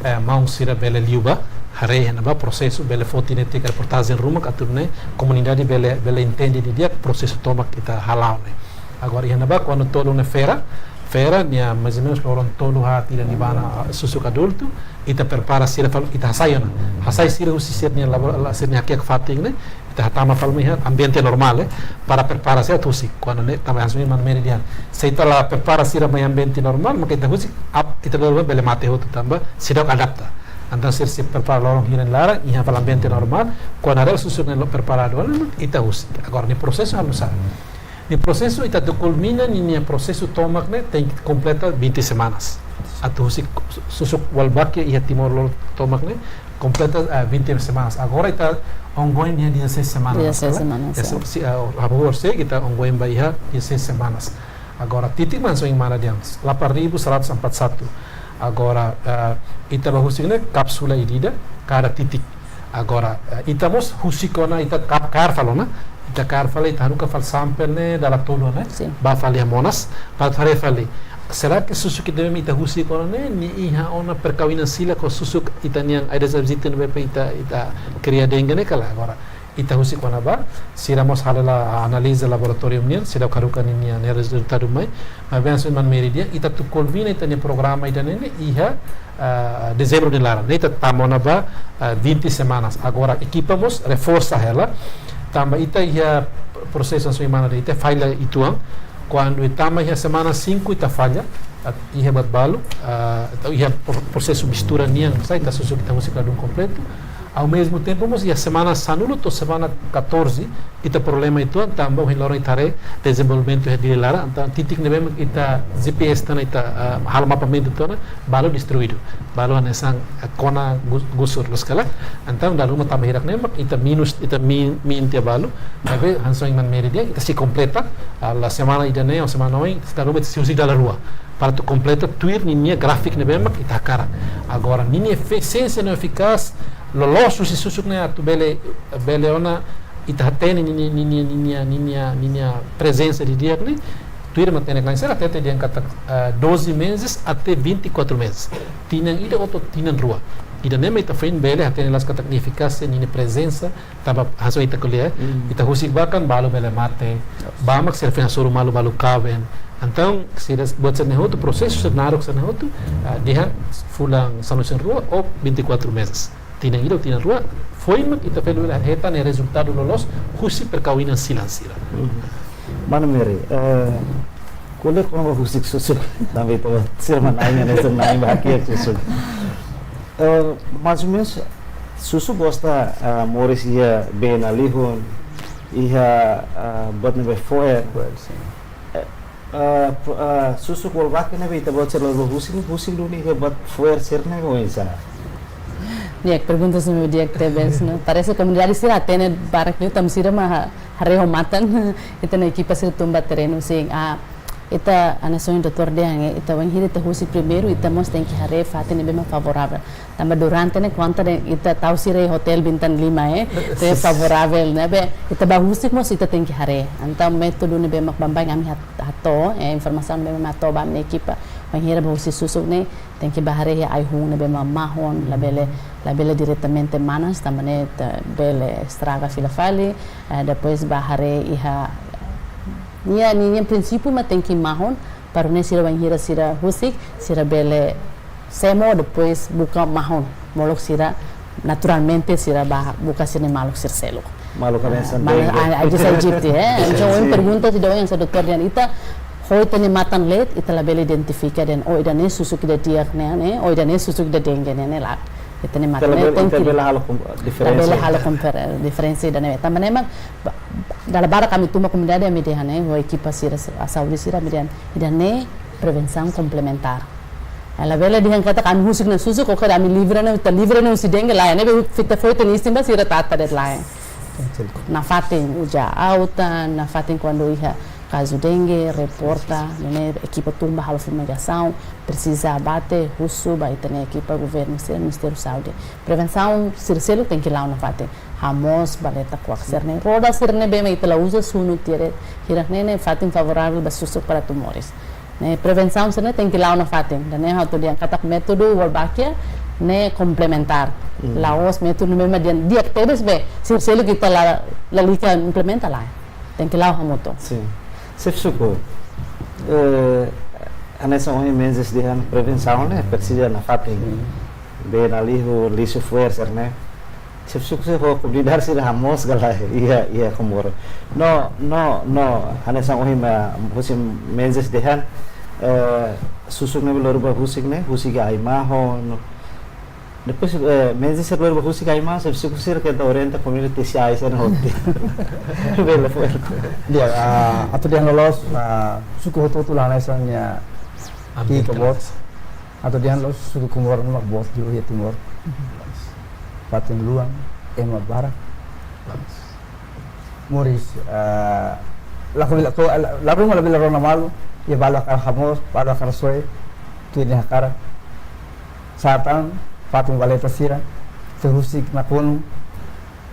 eh, maun sira bele liu ba, haree iha ne'ebá prosesu, bele foti netik reportajen ruma, atu nune'e komunidade bele, bele entende didi'ak prosesu tomak ita hala'o ne'e. Agora, iha ne'ebá, kuandu tolun ne'e fera, fera, nia mais ou menus loron tolu haat ida nia bá ona, ah, susuk adultu, ita prepara sira fali, ita hasai ona. Hasai sira husi sira-nia labo-, la, sira-nia hakiak fatin ne'e, ita hatama fali mai iha ambiente normál, eh, para prepara sira atu husik. Kuandu ne'e, tanba hanesan ohin mana Mary dehan, se ita la prepara sira mai ambiente normál, maka ita husik, ap-, ita lori ba bele mate hotu tanba seidauk adapta. Entaun sira sei prepara loron hira nia laran, iha fali ambiente normál, kuandu haree susuk ne'e loos preparadu ona, ita husik. Agora, nia prosesu halo nu'usá? Nia prosesu, ita atu kulmina ninia prosesu tomak ne'e tenke kompleta vinte semanas. Atu husik susuk Walbachia iha Timor Lorosa'e tomak ne'e kompleta, eh, vinte semanas. Agora ita ongoing iha dezasseis semanas, dezasseis semanas, ya. Ya, se, se, eh, agora sei ita ongoing ba iha dezasseis semanas. Agora, titik mak hanesan ohin mana dehan, delapan ribu seratus empat satu. Agora, eh, ita bá husik ne'e kápsula ida-ida kada titik. Agora, eh, ita mós husik ona, ita ka-, kaer fali ona, ita kaer fali, ita haruka fali sampel ne'e dala tolu ne'e, sin, bá fali iha Monas, bá haree fali. Será que susuk ida-ne'ebé ita husik ona ne'e, nia iha ona perkawinan sila ho susuk ita-nian Aedes aegypti ne'ebé ita, ita kria dengue ne'e ka lae? Agora, ita husik ona bá, sira mós halo hela analiza laboratóriu nian, sira haruka ninia, nia rezultadu mai, maibé hanesan ohin mana Mary dehan, ita atu kulmina ita-nia programa ida-ne'e ne'e iha, ah, dezembru nia laran. Ne'e ita tama ona ba, ah, vinte semanas. Agora, ekipa mós reforsa hela, tanba ita iha, prosesu hanesan ohin mana dehan, ita falla uitoan. Kuandu ita tama iha semana cinco ita falla, ah, iha buat balu, ah, entaun iha pro-, prosesu mistura nian, sai ita susuk ita husik ladún kompletu. Ao mesmo tempo, mós iha semana sanulu to'o semana catorze, ita problema uitoan, tanba ohin loron ita haree dezenvolvimentu iha Dili laran, entaun titik ne'ebé mak ita G P S tiha ona, ita, ah, halo mapamentu tiha ona, balu destruídu. Balu hanesan, eh, kona gu-, gusur loos ka lae. Entaun dala ruma tanba hirak ne'e mak ita minus, ita min, min tiha balu. Maibé hanesan ohin mana Mary dehan, ita sei kompleta, ah, la semana ida-ne'e ou semana oin, dala ruma ita sei husik dala rua. Para atu kompleta tuir ninia gráfiku ne'ebé mak ita hakarak. Agora, ninia efisiénsia no efikás, loloos husi susuk ne'e atu bele, bele ona ita hatene ninia, ninia, ninia, ninia, ninia prezensa didi'ak ne'e, tuir matenek-na'in sira hatete dehan katak, ah, doze meses até vinte e quatro meses. Tinan ida to'o tinan rua. Ida-ne'e mak ita foin bele hatene loos katak nia efikásia, ninia prezensa, tanba hanesan ita ko'alia, Hmm. ita husik barak balu bele mate, Yes. ba mak sira foin hasoru malu balu kaben. Entaun, sira buat sira-ne'e hotu, prosesu sira naruk sira-ne'e hotu, ah, dehan fulan sanulu-resin-rua ou vinte e quatro meses. Tinan ida ou tinan rua, foin mak ita bele hetan nia rezultadu loloos husi perkawinan silan sira. Mhm. Mana Mary, eh, ko'alia kona-ba husik susuk, tanba ita-boot sira mak na'in, hanesan na'in ba hakiak susuk. Eh, mais ou menus, susuk gosta, ah, moris iha bee nalihun, iha, ah, buat ne'ebé fo'er. Fo'er, sin. Eh, ah, pro-, ah, susuk Wolbachia ne'ebé ita-boot sira lori ba husik, husik duni iha buat fo'er sira-ne'e oinsá? Di'ak, pergunta sira-ne'e di'ak tebes, no? Parese komunidade sira hatene barak liu, tanba sira mak ha-, haree ho matan, ita-nia ekipa sira tun ba terrenu, sin, ah, ita hanesan ohin doutór dehan, eh, ita wainhira ita husik primeiru, ita mós tenke haree fatin ne'ebé mak favoravel. Tanba durante ne'e konta dehan ita tau sira iha hotel bintang lima, eh, ita favoravel, ne'ebé ita ba husik mós ita tenke haree. Entaun métodu ne'ebé mak baibain ami hat-, hato'o, eh, informasaun ne'ebé mak hato'o ba ami-nia ekipa, wainhira ba husik susuk ne'e, tenke ba haree iha ai-hun ne'ebé mak mahon, labele, labele diretamente manas, tanba ne'e ita bele estraga fila fali, eh, depois ba haree iha, ninia, ninia prinsípiu mak tenke mahon, para ne'e sira wainhira sira husik, sira bele semo, depois buka mahon, molok sira naturalmente sira ba buka sira-nia maluk sira seluk. Maluk hanesan, ah, maluk dengue. Ah, Aedes aegypti, eh. Entaun, sin, ohin pergunta sira ohin hanesan doutór dehan, ita ho ita-nia matan leet, ita labele identifika dehan, oh, ida-ne'e susuk ida di'ak ne'e, ne'e, oh, ida-ne'e susuk ida dengue ne'e, ne'e lae. Ita-nia matan leet, ita labele, ita labele halo kom-, diferensa. Labele halo komper-, diferensa ida-ne'e. Tanba ne'e mak, ba-, dala barak ami tun ba komunidade ami dehan, eh, ho ekipa sira, sa-, saúde sira ami dehan, ida-ne'e prevensaun komplementár. Eh, labele dehan katak ami husik ona susuk, oke, ami livre ona, ita livre ona husi dengue, lae, ne'ebé ita fó ita-nia isin ba sira tata de'it, lae. Nafatin uza aat, nafatin kuandu iha kazu dengue, reporta, nune'e ekipa tun ba halo fumigasaun, presiza abate, husu ba ita-nia ekipa governu sira, Ministériu Saúde. Prevensaun sira seluk tenke la'o nafatin. Hamoos, baleta, kuak sira-ne'e. Roda sira-ne'ebé mak ita la uza sunu tiha de'it, hirak ne'e ne'e fatin favoravel ba susuk para atu moris. Ne'e, prevensaun sira-ne'e tenke la'o nafatin. Ida-ne'e ha'u atu dehan katak métodu Wolbachia ne'e komplementár. Hmm. La'ós métodu ne'ebé mak dehan di'ak tebes be, sira seluk ita la, lalika implementa, lae. Tenke la'o hamutuk. Sin. Xefe suku, eh, hanesan ohin Menezes dehan, prevensaun ne'e presiza nafatin. Hmm. Bee nalihun, lixu fo'er sira-ne'e. Xefe suku, se ho komunidade sira hamoos ka lae iha, iha Comoro? No, no, no, hanesan ohin mak husi Menezes dehan, eh, susuk ne'ebé lori ba husik ne'e, husik ai-mahon, no. Depois, eh, Menezes sira lori ba husik ai-mahon, xefe suku sira keta orienta komunidade tesi ai sira-ne'e hotu. Bele fo'er. Di'ak, ah, atu dehan loloos, ah, suku hotu-hotu la hanesan nia, ambiente, ki'ik ka boot. Atu dehan loloos, suku Comoro ne'e mak boot liu iha Timor. Fatin luan, ema barak. Moris, ah, la ko, la ko, la, la ruma labele rona malu, iha balu hakarak hamoos, balu hakarak soe, tuir nia hakarak. Sá tan, fatin baleta sira, tuir husik nakonu,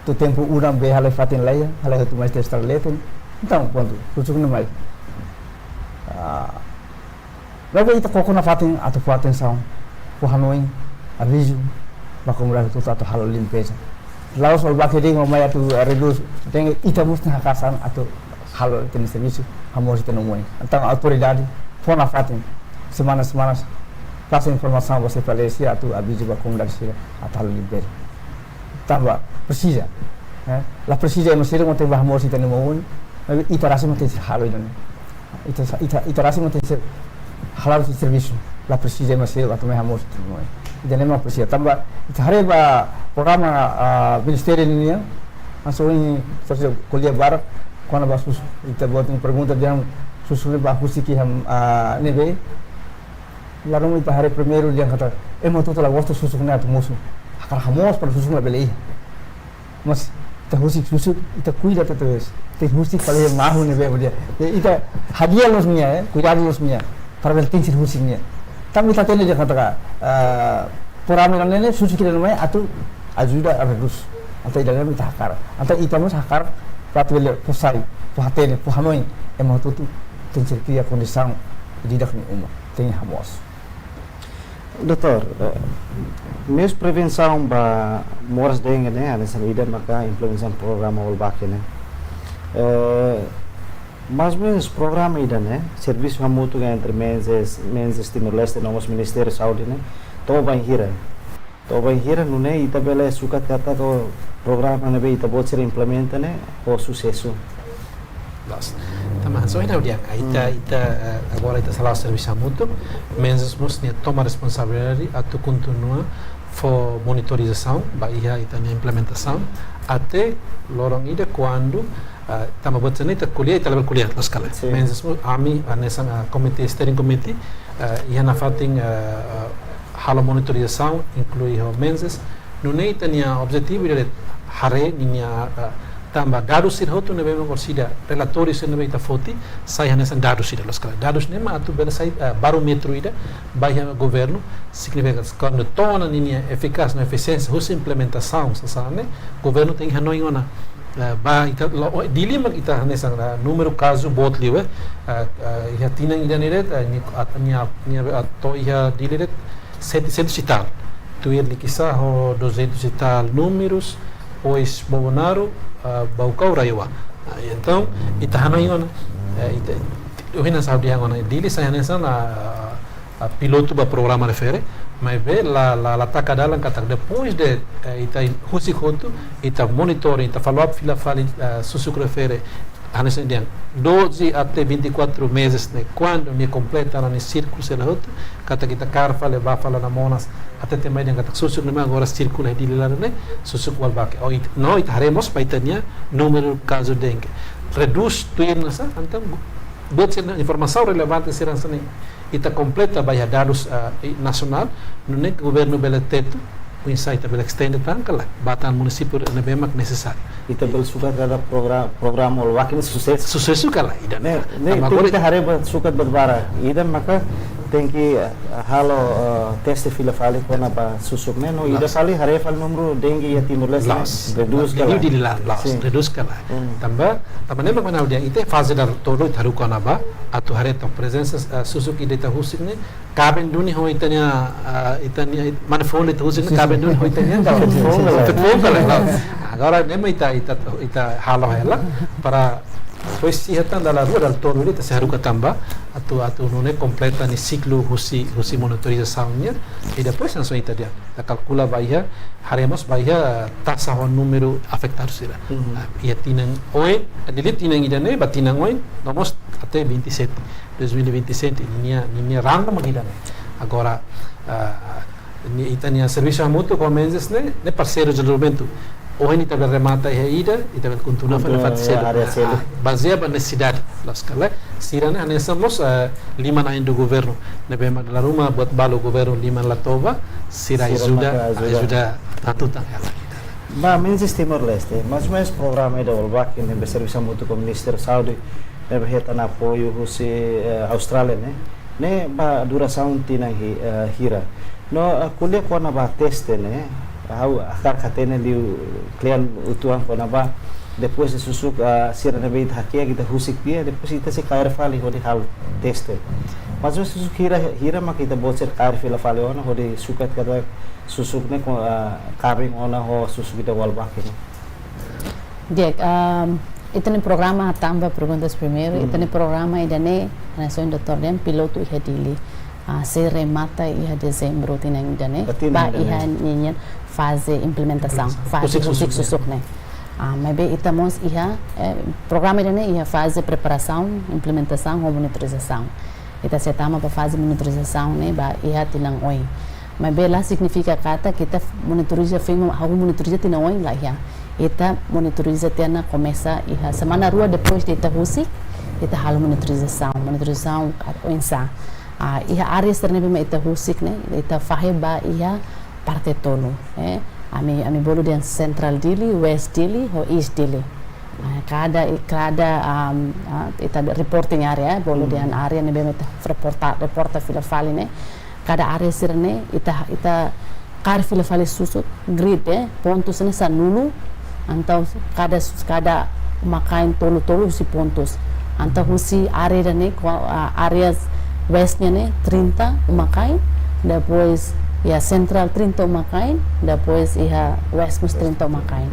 tuir tempu udan bee halai fatin laiha, halai hotu mai iha estrada letun. Entaun, prontu, susuk ne'e mai. Ah, maibé ita koko nafatin atu fó atensaun, fó hanoin, avizu ba komunidade hotu atu halo limpeza. La'ós Wolbachia de'it mak mai atu, eh, redús dengue, ita mós tenke hakaas an atu halo ita-nia servisu, hamoos ita-nia oin. Entaun autoridade fó nafatin, semana-semana, pasa informasaun ba xefe aldeia sira atu avizu ba komunidade sira atu halo limpeza. Tanba presiza, eh? La presiza ema sira mós tenke ba hamoos ita-nia oin, Maibé ita rasik mak tenke halo ida-ne'e. Ita sa-, ita, ita rasik mak tenke hala'o servisu. La presiza ema seluk atu mai hamoos ita-nia oin. Ida-ne'e mak presiza. Tanba ita haree ba programa, ah, ministériu nian, hanesan ohin, hanesan ko'alia barak, kona-ba susuk, ita-boot nia pergunta dehan susuk ne'e ba husik iha, ah, ne'ebé. Lalu ita haree primeiru dehan katak, ema hotu-hotu la gosta susuk ne'e atu mosu. Hakarak hamoos para susuk ne'e bele iha. Mas ita husik susuk, ita kuida tebes. Ita husik fali iha mahu ne'ebé bele. Ya, ita hadi'a loos nia, eh, kuidadu loos nia. Para bele tenke husik nia. Tanba ita hatene dehan katak, ah, programa ida-ne'e susuk ida-ne'e mai atu ajuda redús. Entaun ida-ne'e mak ita hakarak. Entaun ita mós hakarak para atu bele fó sai, fó hatene, fó hanoin ema hotu-hotu tenke kria kondisaun ida-idak nia uma, tenke hamoos. Doutór, eh, meius prevensaun ba moras dengue ne'e, hanesan ida maka implementasaun programa Wolbachia ne'e. Eh, mais ou menus programa ida-ne'e, servisu hamutuk entre Menses, Menses Timor-Leste no mós Ministériu Saúde ne'e, to'o bainhira. To'o bainhira nune'e ita bele sukat katak programa ne'ebé ita-boot sira implementa ne'e ho susesu. Loos. Tanba, so ida udian, ah, ita, Hmm. ita, eh, agora ita sei hala'o servisu hamutuk, Menses mós nia toma responsabilidade atu kontinua fó monitorizasaun ba iha ita-nia implementasaun, até loron ida kuandu, ah, tanba buat sira-ne'e ita ko'alia, ita labele ko'alia, loos ka lae. Sin. Menses mós, ami, hanesan, ah, komité, steering committee, ah, iha nafatin, ah, ah, halo monitorizasaun, inklui ho Menses, nune'e ita-nia objetivu ida de'it haree ninia, eh, tanba dadus sira hotu ne'ebé mak orsida, relatóriu sira ne'ebé ita foti, sai hanesan dadus ida, loos ka lae. Dadus ne'e mak atu bele sai, eh, barómetru ida ba iha governu, signifika kuandu to'o ona ninia efikás no efisiénsia husi implementasaun sasán ne'e, governu tenke hanoin ona, eh, ba ita, lo, o, Dili mak ita hanesan, eh, númeru kazu boot liu, eh, eh, eh, iha tinan ida-ne'e de'it, eh, ni, at, nia, nia, at, to'o iha Dili de'it, setecentos e tal. Tuir Likisá ho duzentos e tal númerus, depois Bobonaro, ah, Baucau, RAEOA. Ah, entaun, ita hanoin ona, eh, ita, ohin ha'u dehan ona, Dili sai hanesan, ah, ah, pilotu ba programa refere, maibé la, la, la taka dalan katak depois de, eh, ita husik hotu, ita monitoring, ita follow up fila fali, ah, susuk refere, hanesan dehan, doze até vinte e quatro meses ne'e, kuandu nia kompleta ona nia siklu sira hotu, katak ita kaer fali ba fali ona Monas, hatete mai dehan katak susuk ne'e mak agora sirkula iha Dili laran ne'e, susuk Wolbachia. O it-, no, ita haree mós ba ita-nia númeru kazu dengue. Redús tuir hanesan, entaun, buat sira informasaun relevante sira hanesan ne'e ita kompleta ba iha dadus, ah, i-, nasionál, nune'e governu bele tetu, oinsá ita bele estende tan ka lae, ba tan munisípiu ne'ebé mak nesesáriu. Ita bele sukat katak progra-, programa Wolbachia ne'e susesu. Susesu ka lae, ida-ne'e. Ne'e, ne'e, tanba tenke agora ita haree ba sukat barak. Ida maka tenke, eh, halo, eh, teste fila fali kona-ba susuk ne'e, no ida Loos. fali haree fali númeru dengue iha Timor-Leste ne'e Loos. redús ka Dili, lae. Dili laran, loos. Sin. Redús ka lae. Hmm. Tanba, tanba ne'e mak mana dia ita faze dala tolu ita haruka ona ba, atu haree tan prezensa, eh, susuk ida ita husik ne'e, kaben duni ho ita-nia, ah, ita-nia, mane foun ita husik ne'e, Sin, sin. kaben duni ho ita-nia, Sin, sin, sin. Foun ka lae. Foun ka lae, loos. Agora, ne'e mak ita, ita, ita halo hela, para depois iha tan dala rua, dala tolu ita sei haruka tan ba, atu, atu nune'e kompleta nia siklu husi, husi monitorizasaun nian, i depois hanesan ita dehan, ita kalkula ba iha, haree mós ba iha taxa ho númeru afetadu sira. Mhm. Ah, iha tinan oin, Dili tinan ida-ne'e, ba tinan oin, no mós até vinte e sete, dois mil e vinte e sete, ninia, ninia randa mak ida-ne'e. Agora, ah, ni-, ita-nia servisu hamutuk ho Menses ne'e, ne'e parseiru dezenvolvimentu. Ohin ita bele remata iha ida, ita bele kontinua fali Kontinua iha fatin seluk. área Ah, seluk. Bazeia ba nesesidade, loos ka lae. Sira-ne'e hanesan mós, eh, liman ain do governu. Ne'ebé mak dala ruma buat balu governu liman la toba, sira Sira ajuda, maka ajuda. ajuda hatutan hela. Ba Menses Timor-Leste, mais ou menus programa ida Wolbachia ne'ebé servisu hamutuk ho Ministériu Saúde, ne'ebé hetan apoiu husi, eh, Austrália ne'e. Ne'e ba durasaun tinan hi-, eh, hira. No, eh, ko'alia kona-ba teste ne'e, ha'u hakarak hatene liu klean uitoan kona-ba, depois de susuk, eh, sira ne'ebé ita hakiak ita husik tiha, depois ita sei kaer fali hodi halo teste. Mais ou menus susuk hira, hira mak ita-boot sira kaer fila fali ona, hodi sukat katak susuk ne'e ko, eh, kaben ona ho susuk ida Wolbachia ne'e. Di'ak, ehm, ita-nia programa, tanba perguntas primeiru, Hmm. ita-nia programa ida-ne'e, hanesan doutór dehan, pilotu iha Dili. Ah, sei remata iha dezembru tinan ida-ne'e. Ba tinan Ba ida-ne'e. iha ninia faze implementasaun, Implementasaun. faze Husik husik susuk. susuk ne'e. Ah, maibé ita mós iha, eh, programa ida-ne'e iha faze preparasaun, implementasaun ho monitorizasaun. Ita sei tama ba faze monitorizasaun ne'e ba iha tinan oin. Maibé la signifika katak ita monitoriza foin, hahú monitoriza tinan oin, la iha. Ita monitoriza tiha ona komesa iha semana rua depois de ita husik, ita halo monitorizasaun, monitorizasaun oinsá. Ah, iha área sira ne'ebé mak ita husik ne'e, ita fahe ba iha parte tolu, eh. Ami, ami bolu dehan Central Dili, West Dili, ho East Dili. Ah, kada, kada, um, ah, ita reporting area, eh, bolu dehan área ne'ebé mak ita reporta, reporta fila fali ne'e. Kada área sira-ne'e, ita, ita kaer fila fali susuk, grid, eh, pontus ne'e sanulu, entaun kada sus-, kada uma-kain tolu-tolu husi pontus. Entaun husi área ida-ne'e, kua-, ah, área West nian ne'e trinta uma-kain, depois iha Central trinta uma-kain, depois iha West mós trinta uma-kain.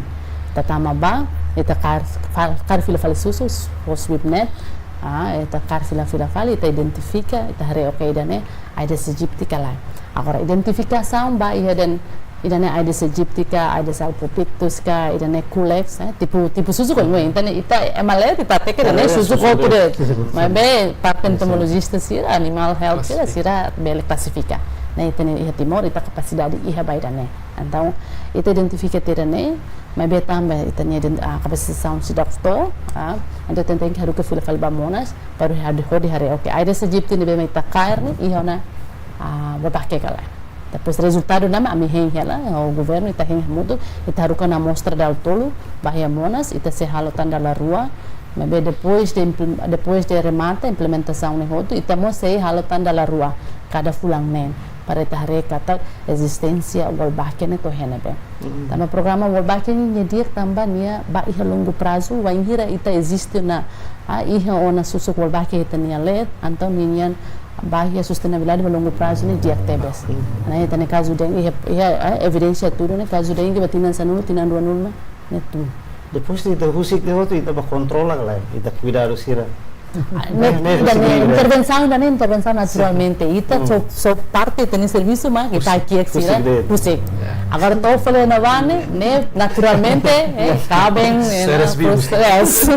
Ita tama ba, ita kaer, kaer, kaer fila fali susuk, ho sweep net, ah, ita kaer fila, fila fali, ita identifika, ita haree, oke, ida-ne'e Aedes aegypti ka lae. Agora, identifikasaun ba iha dehan, ida-ne'e Aedes aegypti ka, Aedes albopictus ka, ida-ne'e Culex, eh, tipu, tipu susuk oioin, entaun ita ema leet ita hateke ida-ne'e susuk hotu de'it. Maibé parte entomolojista sira, animal health sira, sira bele klasifika. Ne'e ita-nia iha Timor, ita kapasidade iha ba ida-ne'e. Entaun, ita identifika tiha ida-ne'e, maibé tanba ita-nia ident-, ah, kapasitasaun seidauk to'o, ah, entaun ita tenke haruka fila fali ba monas, para hodi, hodi haree, oke, Aedes aegypti ne'ebé mak ita kaer ne'e, iha ona, ah, wolbachia ka lae. Depois rezultadu ne'e mak ami hein hela, ho governu ita hein hamutuk, ita haruka ona amostra dala tolu, ba iha monas, ita sei halo tan dala rua, maibé depois de implem-, depois de remata implementasaun ne'e hotu, ita mós sei halo tan dala rua, kada fulan neen, para ita haree katak ezisténsia wolbachia ne'e to'o iha ne'ebé. Tanba programa wolbachia ne'e nia di'ak tanba nia ba iha longu prazu, wainhira ita eziste ona, ah, iha ona susuk wolbachia iha ita-nia leet, entaun ninian ba iha sustentabilidade ba longu prazu ne'e di'ak tebes. Ne'e ita-nia kazu dengue, iha, iha, eh, evidénsia tuur ne'e kazu dengue ba tinan sanulu, tinan ruanulu mak ne'e tuur. Depois de ita husik de'it hotu, ita ba kontrola ka lae, ita kuidadu sira. Ah, ne'e, ne'e, ne'e, ne'e, intervensaun ida-ne'e, intervensaun naturalmente. Ita só, só parte ita-nia servisu mak ita husik, ki'ik sira, husik de'it. Husik. Agora to'o fali iha ne'ebá ne'e, ne'e naturalmente, eh, kaben, eh, seres vivos. Proses.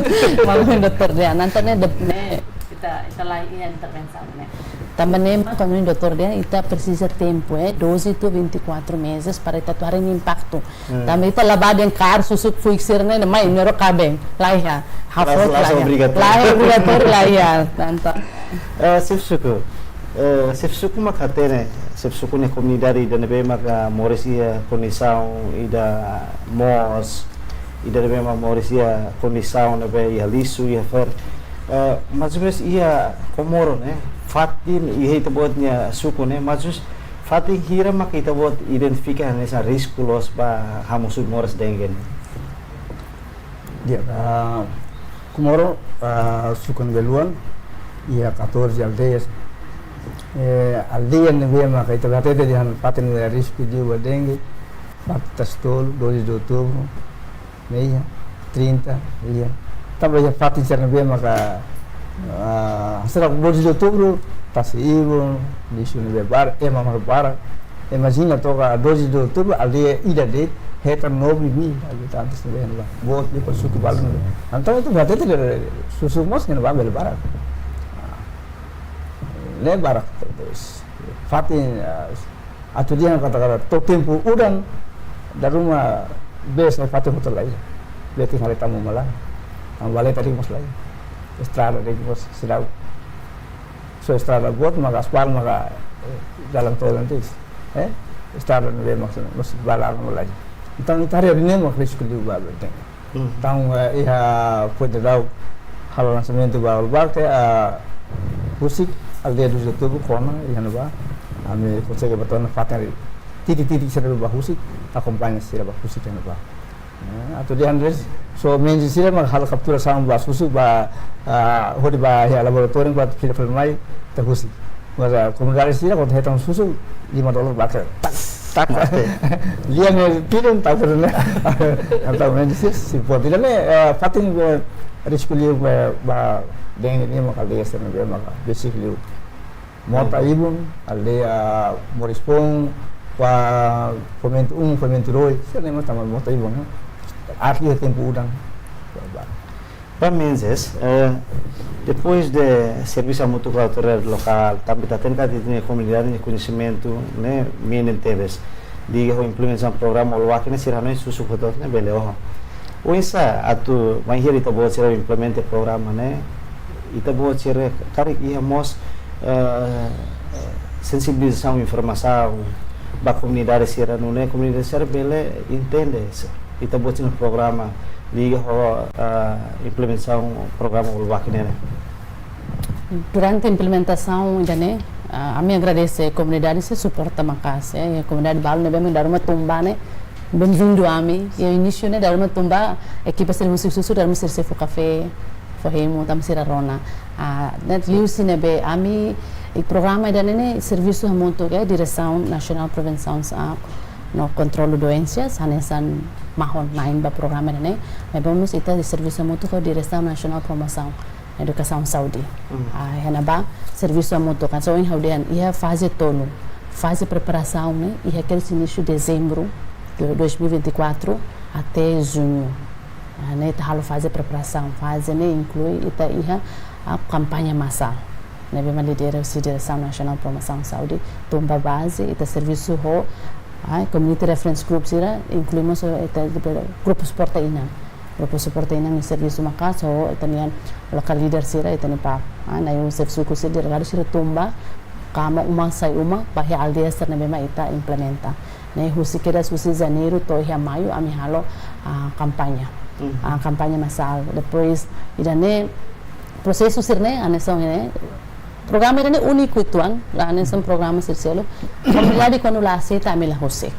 Maun doutór dehan, entaun ne'e, de-, ne'e, ita, ita la iha intervensaun ne'e. Tanba ne'e mak, komu doutór dehan, ita presiza tempu, eh, doze to'o vinte e quatro meses para ita atu haree nia impaktu. Tanba ita la bá dehan kaer susuk fuik sira-ne'e, mai, nero kaben, la iha. Hafot, la iha. Langsung obrigatóriu. La iha obrigatóriu, la iha. Entaun. Eh, xefe suku, eh, xefe suku mak hatene, xefe suku ne'e komunidade ida ne'ebé maka moris iha kondisaun ida moos, ida ne'ebé mak moris iha kondisaun ne'ebé iha lixu, iha fe'er. Eh, mais ou menos iha Comoro ne'e, fatin iha ita-boot nia suku ne'e, mais ou menos fatin hira maka ita-boot identifika hanesan risku loos ba hamosu moras dengue ne'e? Ya, ah, Comoro, ah, suku ne'ebé luan, iha catorze aldeias. Eh, aldeia ne'ebé maka ita hatete dehan fatin ne'ebé risku liu ba dengue, Batas Tolu, doze de Outubro, ne'e iha, trinta, iha. Tanba iha fatin sira ne'ebé maka, ah, sira doze de Outubro, tasi ibun, lixu ne'ebé barak, ema maka barak. Imajina to'o ka doze de Outubro, aldeia ida de'it, hetan nove mil habitantes ne'ebé iha ne'ebá. Boot liu para suku balu ne'ebá. Entaun ita hatete susuk moos iha ne'ebá bele barak. Ah, ne'e barak, terus. Fatin, ah, atu dehan katak to'o tempu udan, dala ruma bee sai fatin hotu la iha. Bee tenke haree tama uma laran. Tanba valeta de'it mós la iha. Estrada de'it mós seidauk. Só estrada boot maka aspal maka, eh, jalan tol nanti. Eh? Estrada ne'ebé maka mós ba laran mós la iha. Entaun ita haree ne'e mós risku liu ba bee tenke. Entaun, eh, iha foin daudauk halo lansamentu ba Ulbak, eh, husik aldeia doze de Outubro kona iha ne'ebá. Ami konsege bá to'o ona fatin titik-titik sira ba husik, akompaña sira ba husik iha ne'ebá. Eh, atu dehan de'it, só menje sira mak halo kapturasaun ba susuk ba, ah, hodi ba iha laboratóriu ba fila fali mai ita husik. Mas, ah, komunidade sira kuandu hetan susuk, lima dolar barak. Tak, tak. Mate. Lia ne'e tilun tak, tak, tak. Entaun menje sira, sei pode. Ida-ne'e, eh, fatin, eh, risku liu, eh, ba dengue ne'e maka aldeia sira ne'ebé maka besik liu. Mota Ibun, aldeia Moris Foun, ba Fomentu Um, Fomentu Dois, sira-ne'e mós tanba Mota Ibun, eh. Akhir tempu udan. Ba Menezes, eh, depois de servisu hamutuk ho autoridade lokál, tanba ita hatene katak ita-nia komunidade nia koñesimentu ne'e menus tebes. Liga ho implementasaun programa Olo Bake ne'e sira hanoin susuk hotu-hotu ne'e bele oho. Oinsá atu bainhira ita-boot sira implementa programa ne'e, ita-boot sira karik iha mós, eh, sensibilizasaun, informasaun ba komunidade sira, nune'e komunidade sira bele entende ita-boot sira programa liga ho, ah, implementasaun programa Olo Bake ne'e. Durante implementasaun ida-ne'e, ah, ami agradese komunidade sira suporta maka'as, eh, komunidade balu ne'ebé mak dala ruma tun ba ne'e, benvindu ami. Iha inísiu ne'e dala ruma tun ba, ekipa sira husik susuk, dala ruma sira sei fó kafé, fó hemu, tanba sira rona. Ah, ne'e liuhusi ne'ebé ami, i programa ida-ne'e ne'e servisu hamutuk ho Diresaun Nasionál Prevensaun, ah, no Kontrolu Doensa, hanesan mahon na'in ba programa ida-ne'e, maibé mós ita servisu hamutuk ho Diresaun Nasionál Promosaun Edukasaun Saúde. Hmm. Ah, iha ne'ebá servisu hamutuk, kan, so, ohin ha'u dehan iha faze tolu. Faze preparasaun ne'e iha kedas inísiu dezembru de dois mil e vinte e quatro até juñu. Ah, ne'e ita halo faze preparasaun, faze ne'e inklui ita iha, ah, kampaña masál ne'ebé mak lidera husi Diresaun Nasionál Promosaun Saúde, tun ba baze, ita servisu ho, ah, community reference group sira, inklui mós ita, ita grupu suporta inan. Grupu suporta inan nia servisu maka'as ho ita-nia local leader sira, ita-nia PAP, ah, nai-un xefe suku sira, delegadu sira tun ba, kama uma sai uma, ba iha aldeia sira ne'ebé mak ita implementa. Ne'e husi kedas husi Janeiru to'o iha Maiu ami halo, ah, kampaña. Mhm. Ah, kampaña masál. Depois, ida-ne'e prosesu sira-ne'e, hanesan ne'e, programa ida-ne'e úniku uitoan, la hanesan programa sira seluk. Komunidade kuandu la aseita ami la husik.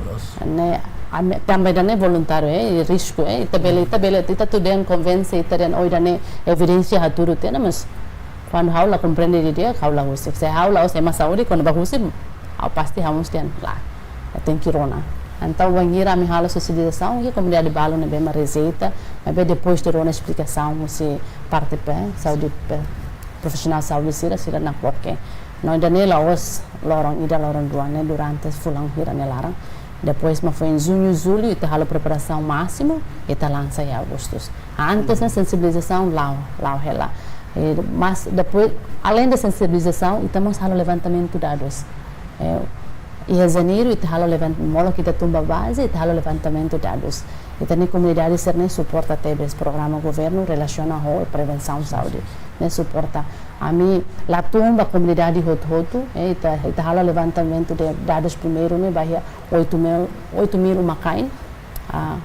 Loos. Ne'e, ami, tanba ida-ne'e voluntáriu, eh, risku, eh, ita bele, ita bele, ita atu dehan konvense, ita dehan, oh, ida-ne'e evidénsia hatudu tiha ona, mas kuandu ha'u la komprende didi'ak, ha'u la husik. Se ha'u la'ós ema saúde, kuandu bá husik, ha'u pasti ha'u mós dehan lae, ha'u tenke rona. Entaun, bainhira ami halo sensibilizasaun, iha komunidade balu ne'ebé mak rejeita, maibé depois de rona esplikasaun husi parte pe, saúde pe, profisionál saúde sira, sira nakloke. No ida-ne'e la'ós loron ida, loron rua, ne'e durante fulan hira nia laran. Depois mak foin iha juñu, jullu, ita halo preparasaun másimu, ita lansa iha agostu. Antes ne'e sensibilizasaun la'o, la'o hela. Eh, mas depois, além de sensibilizasaun, ita mós halo levantamentu dadus. Eh, iha Janeiru, ita halo levant-, molok ita tun ba baze, ita halo levantamentu dadus. Ita-nia komunidade sira-ne'e suporta tebes programa governu relasiona ho prevensaun saúde. Ne'e suporta. Ami la tun ba komunidade hotu-hotu, eh, ita, ita halo levantamentu de dadus primeiru ne'e ba iha oito mil, oito mil uma-kain. Ah,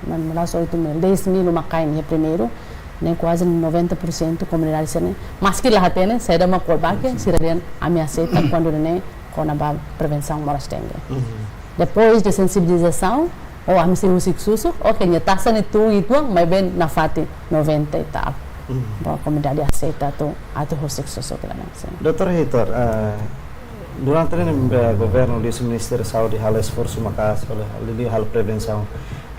man, malas oito mil, dez mil uma-kain iha primeiru, ne'e kuaze noventa por cento komunidade sira-ne'e. Maski la hatene saida mak Olo Bake, sira dehan ami aseita kuandu ne'e kona-ba prevensaun moras dengue. Mhm. Depois de sensibilizasaun, oh, ami sei husik susuk, oke, nia taxa ne'e tun uitoan, maibé nafatin noventa e tal. Mhm. Ba komunidade aseita atu, atu husik susuk la nang sin. Doutór Heitor, eh, durante ne'e, eh, governu liuhusi Ministériu Saúde halo esforsu maka'as, halo, halo, halo prevensaun,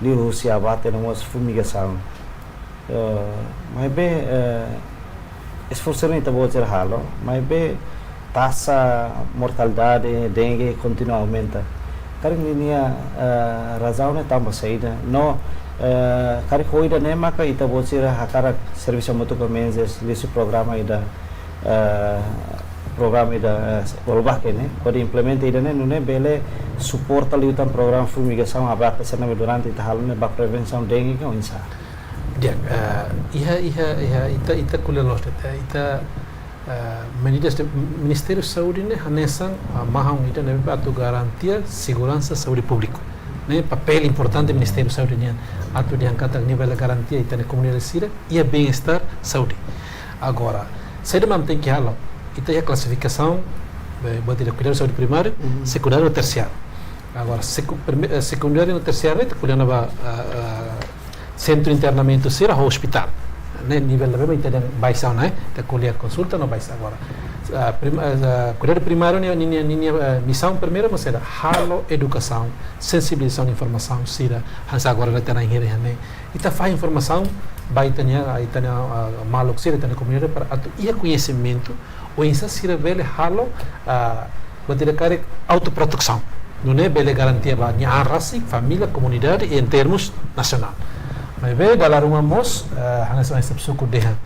liuhusi abate no mós fumigasaun. Eh, maibé, eh, esforsu ne'e ita-boot sira halo, maibé taxa mortalidade dengue kontinua aumenta. Karik ninia, eh, razaun ne'e tanba saida? No, eh, karik ho ida-ne'e maka ita-boot sira hakarak servisu hamutuk ho Menezes liuhusi programa ida, eh, programa ida, eh, Olo Bake ne'e, hodi implementa ida-ne'e, nune'e bele suporta liután programa fumigasaun abate sira-ne'e durante ita halo ne'e ba prevensaun dengue ka oinsá? Di'ak, eh, iha, iha, iha, ita, ita ko'alia loos de'it, ita, eh, medidas de, Ministériu Saúde ne'e hanesan, ah, mahon ida ne'ebé atu garantia seguransa saúde públiku. Ne'e papél importante Ministériu Saúde nian, atu dehan katak nia bele garantia ita-nia komunidade sira iha bem-estar saúde. Agora, saida mak tenke halo? Ita iha klasifikasaun, eh, buat ida kuidadu saúde primáriu, mhm, sekundáriu no tersiáriu. Agora, seku-, prime-, eh, sekundáriu no tersiáriu ne'e ita ko'alia ona ba, ah, ah, sentru internamentu sira ho ospitál. Ne'e nivel ne'ebé mak ita dehan baixaun, ne'e? Ita ko'alia konsulta no baixaun agora. Ah, prim-, ah, kuidadu primáriu ne'e, ninia, ninia, ah, misaun primeira mak saida, halo edukasaun, sensibilizasaun, informasaun sira, hanesan agora ita-nia hira iha ne'e. Ita fahe informasaun ba ita-nia, ita-nia, ah, maluk sira, ita-nia komunidade para atu iha koñesimentu, oinsá sira bele halo, ah, buat ida karik autoprotesaun. Nune'e bele garantia ba nia an rasik, família, komunidade, i em termus nasionál. Maibé dala ruma mós, eh, hanesan ohin xefe suku dehan,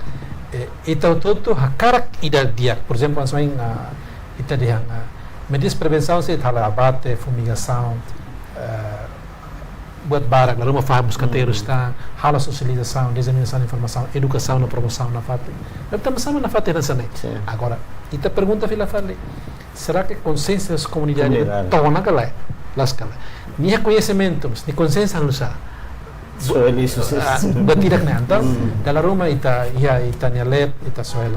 eh, ita hotu-hotu hakarak ida di'ak. Por ezemplu, hanesan ohin, ah, ita dehan, ah, medidas prevensaun sei ita halo abate, fumigasaun, eh, buat barak, dala ruma fahe mosketeirus tan, halo sosializasaun, diseminasaun informasaun, edukasaun no promosaun nafatin. Entaun, sama-sama nafatin hanesan ne'e. Sin. Agora, ita pergunta fila fali, será que konsiénsia husi komunidade to'o ona ka lae? Loos ka lae? Nia koñesimentu, mas nia konsiénsia oinsá? Soe lixu, ah, sin. Buat ida-ne'e. Entaun, dala ruma ita, iha ita-nia leet, ita soe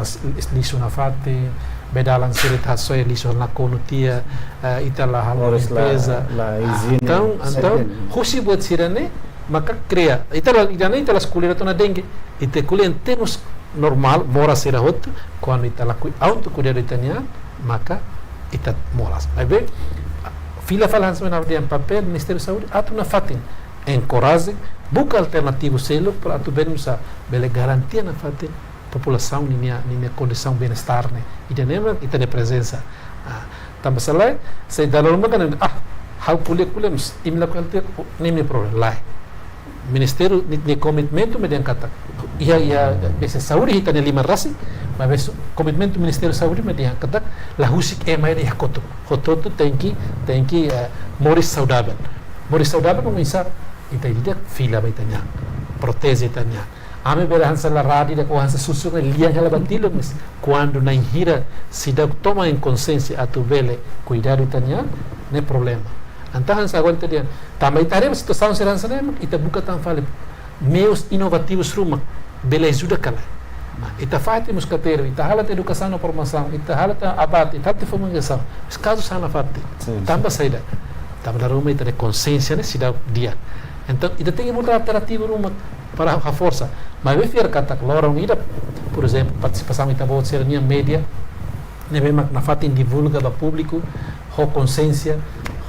lixu nafatin, bee dalan sira ita soe lixu nakonu tiha, eh, ita la halo limpeza. Moras la, la ijiene. Entaun, entaun, husi buat sira-ne'e, maka kria. Ita la, ida-ne'e ita la ko'alia ona dengue. Ita ko'alia em termus normál, moras sira hotu, kuandu ita lakohi autokuidadu ita-nia an, maka ita moras. Maibé, fila fali hanesan ohin ha'u dehan, papél Ministériu Saúde atu nafatin enkoraja, buka alternativa seluk para atu bele nusa, bele garantia nafatin populasaun ninia, ninia kondisaun bem-estar ne'e. Ida-ne'e mak ita-nia prezensa. Ah, tanba sá lae, se dala ruma kan, ah, ha'u ko'alia, ko'alia, mas imi lakohi halo tiha, oh, ne'e mak problema. Lae. Ministériu nia, nia komitmentu mak dehan katak, iha, iha, bese saúde ita-nia liman rasik, maibé komitmentu Ministériu Saúde mak dehan katak, la husik ema ida iha kotuk. Hotu-hotu tenke, tenke, eh, moris saudavel. Moris saudavel mak oinsá? Ita ida fila ba ita-nia an, proteje ita-nia an. Ami bele hanesan laran ida, ou hanesan susuk ne'e lian hela ba tilun, mas kuandu na'in hira seidauk toma konsiénsia atu bele kuidadu ita-nia an, ne'e problema. Entaun hanesan agora ita dehan, tanba ita haree ba situasaun sira hanesan ne'e, ita buka tan fali meius inovativus ruma bele ajuda ka lae. Ita fahe tiha mosketeiru, ita halo tiha edukasaun no promosaun, ita halo tiha abate, ita halo tiha fumigasaun. Mas kazu sá nafatin? Sin, sin. Tanba saida? Tanba dala ruma ita-nia konsiénsia ne'e seidauk di'ak. Entaun, ita tenke enkontra alternativa ruma para haforsa. Maibé fiar katak loron ida, por ezemplu, partisipasaun ita-boot sira-nian média, ne'ebé mak nafatin divulga ba públiku, ho konsiénsia,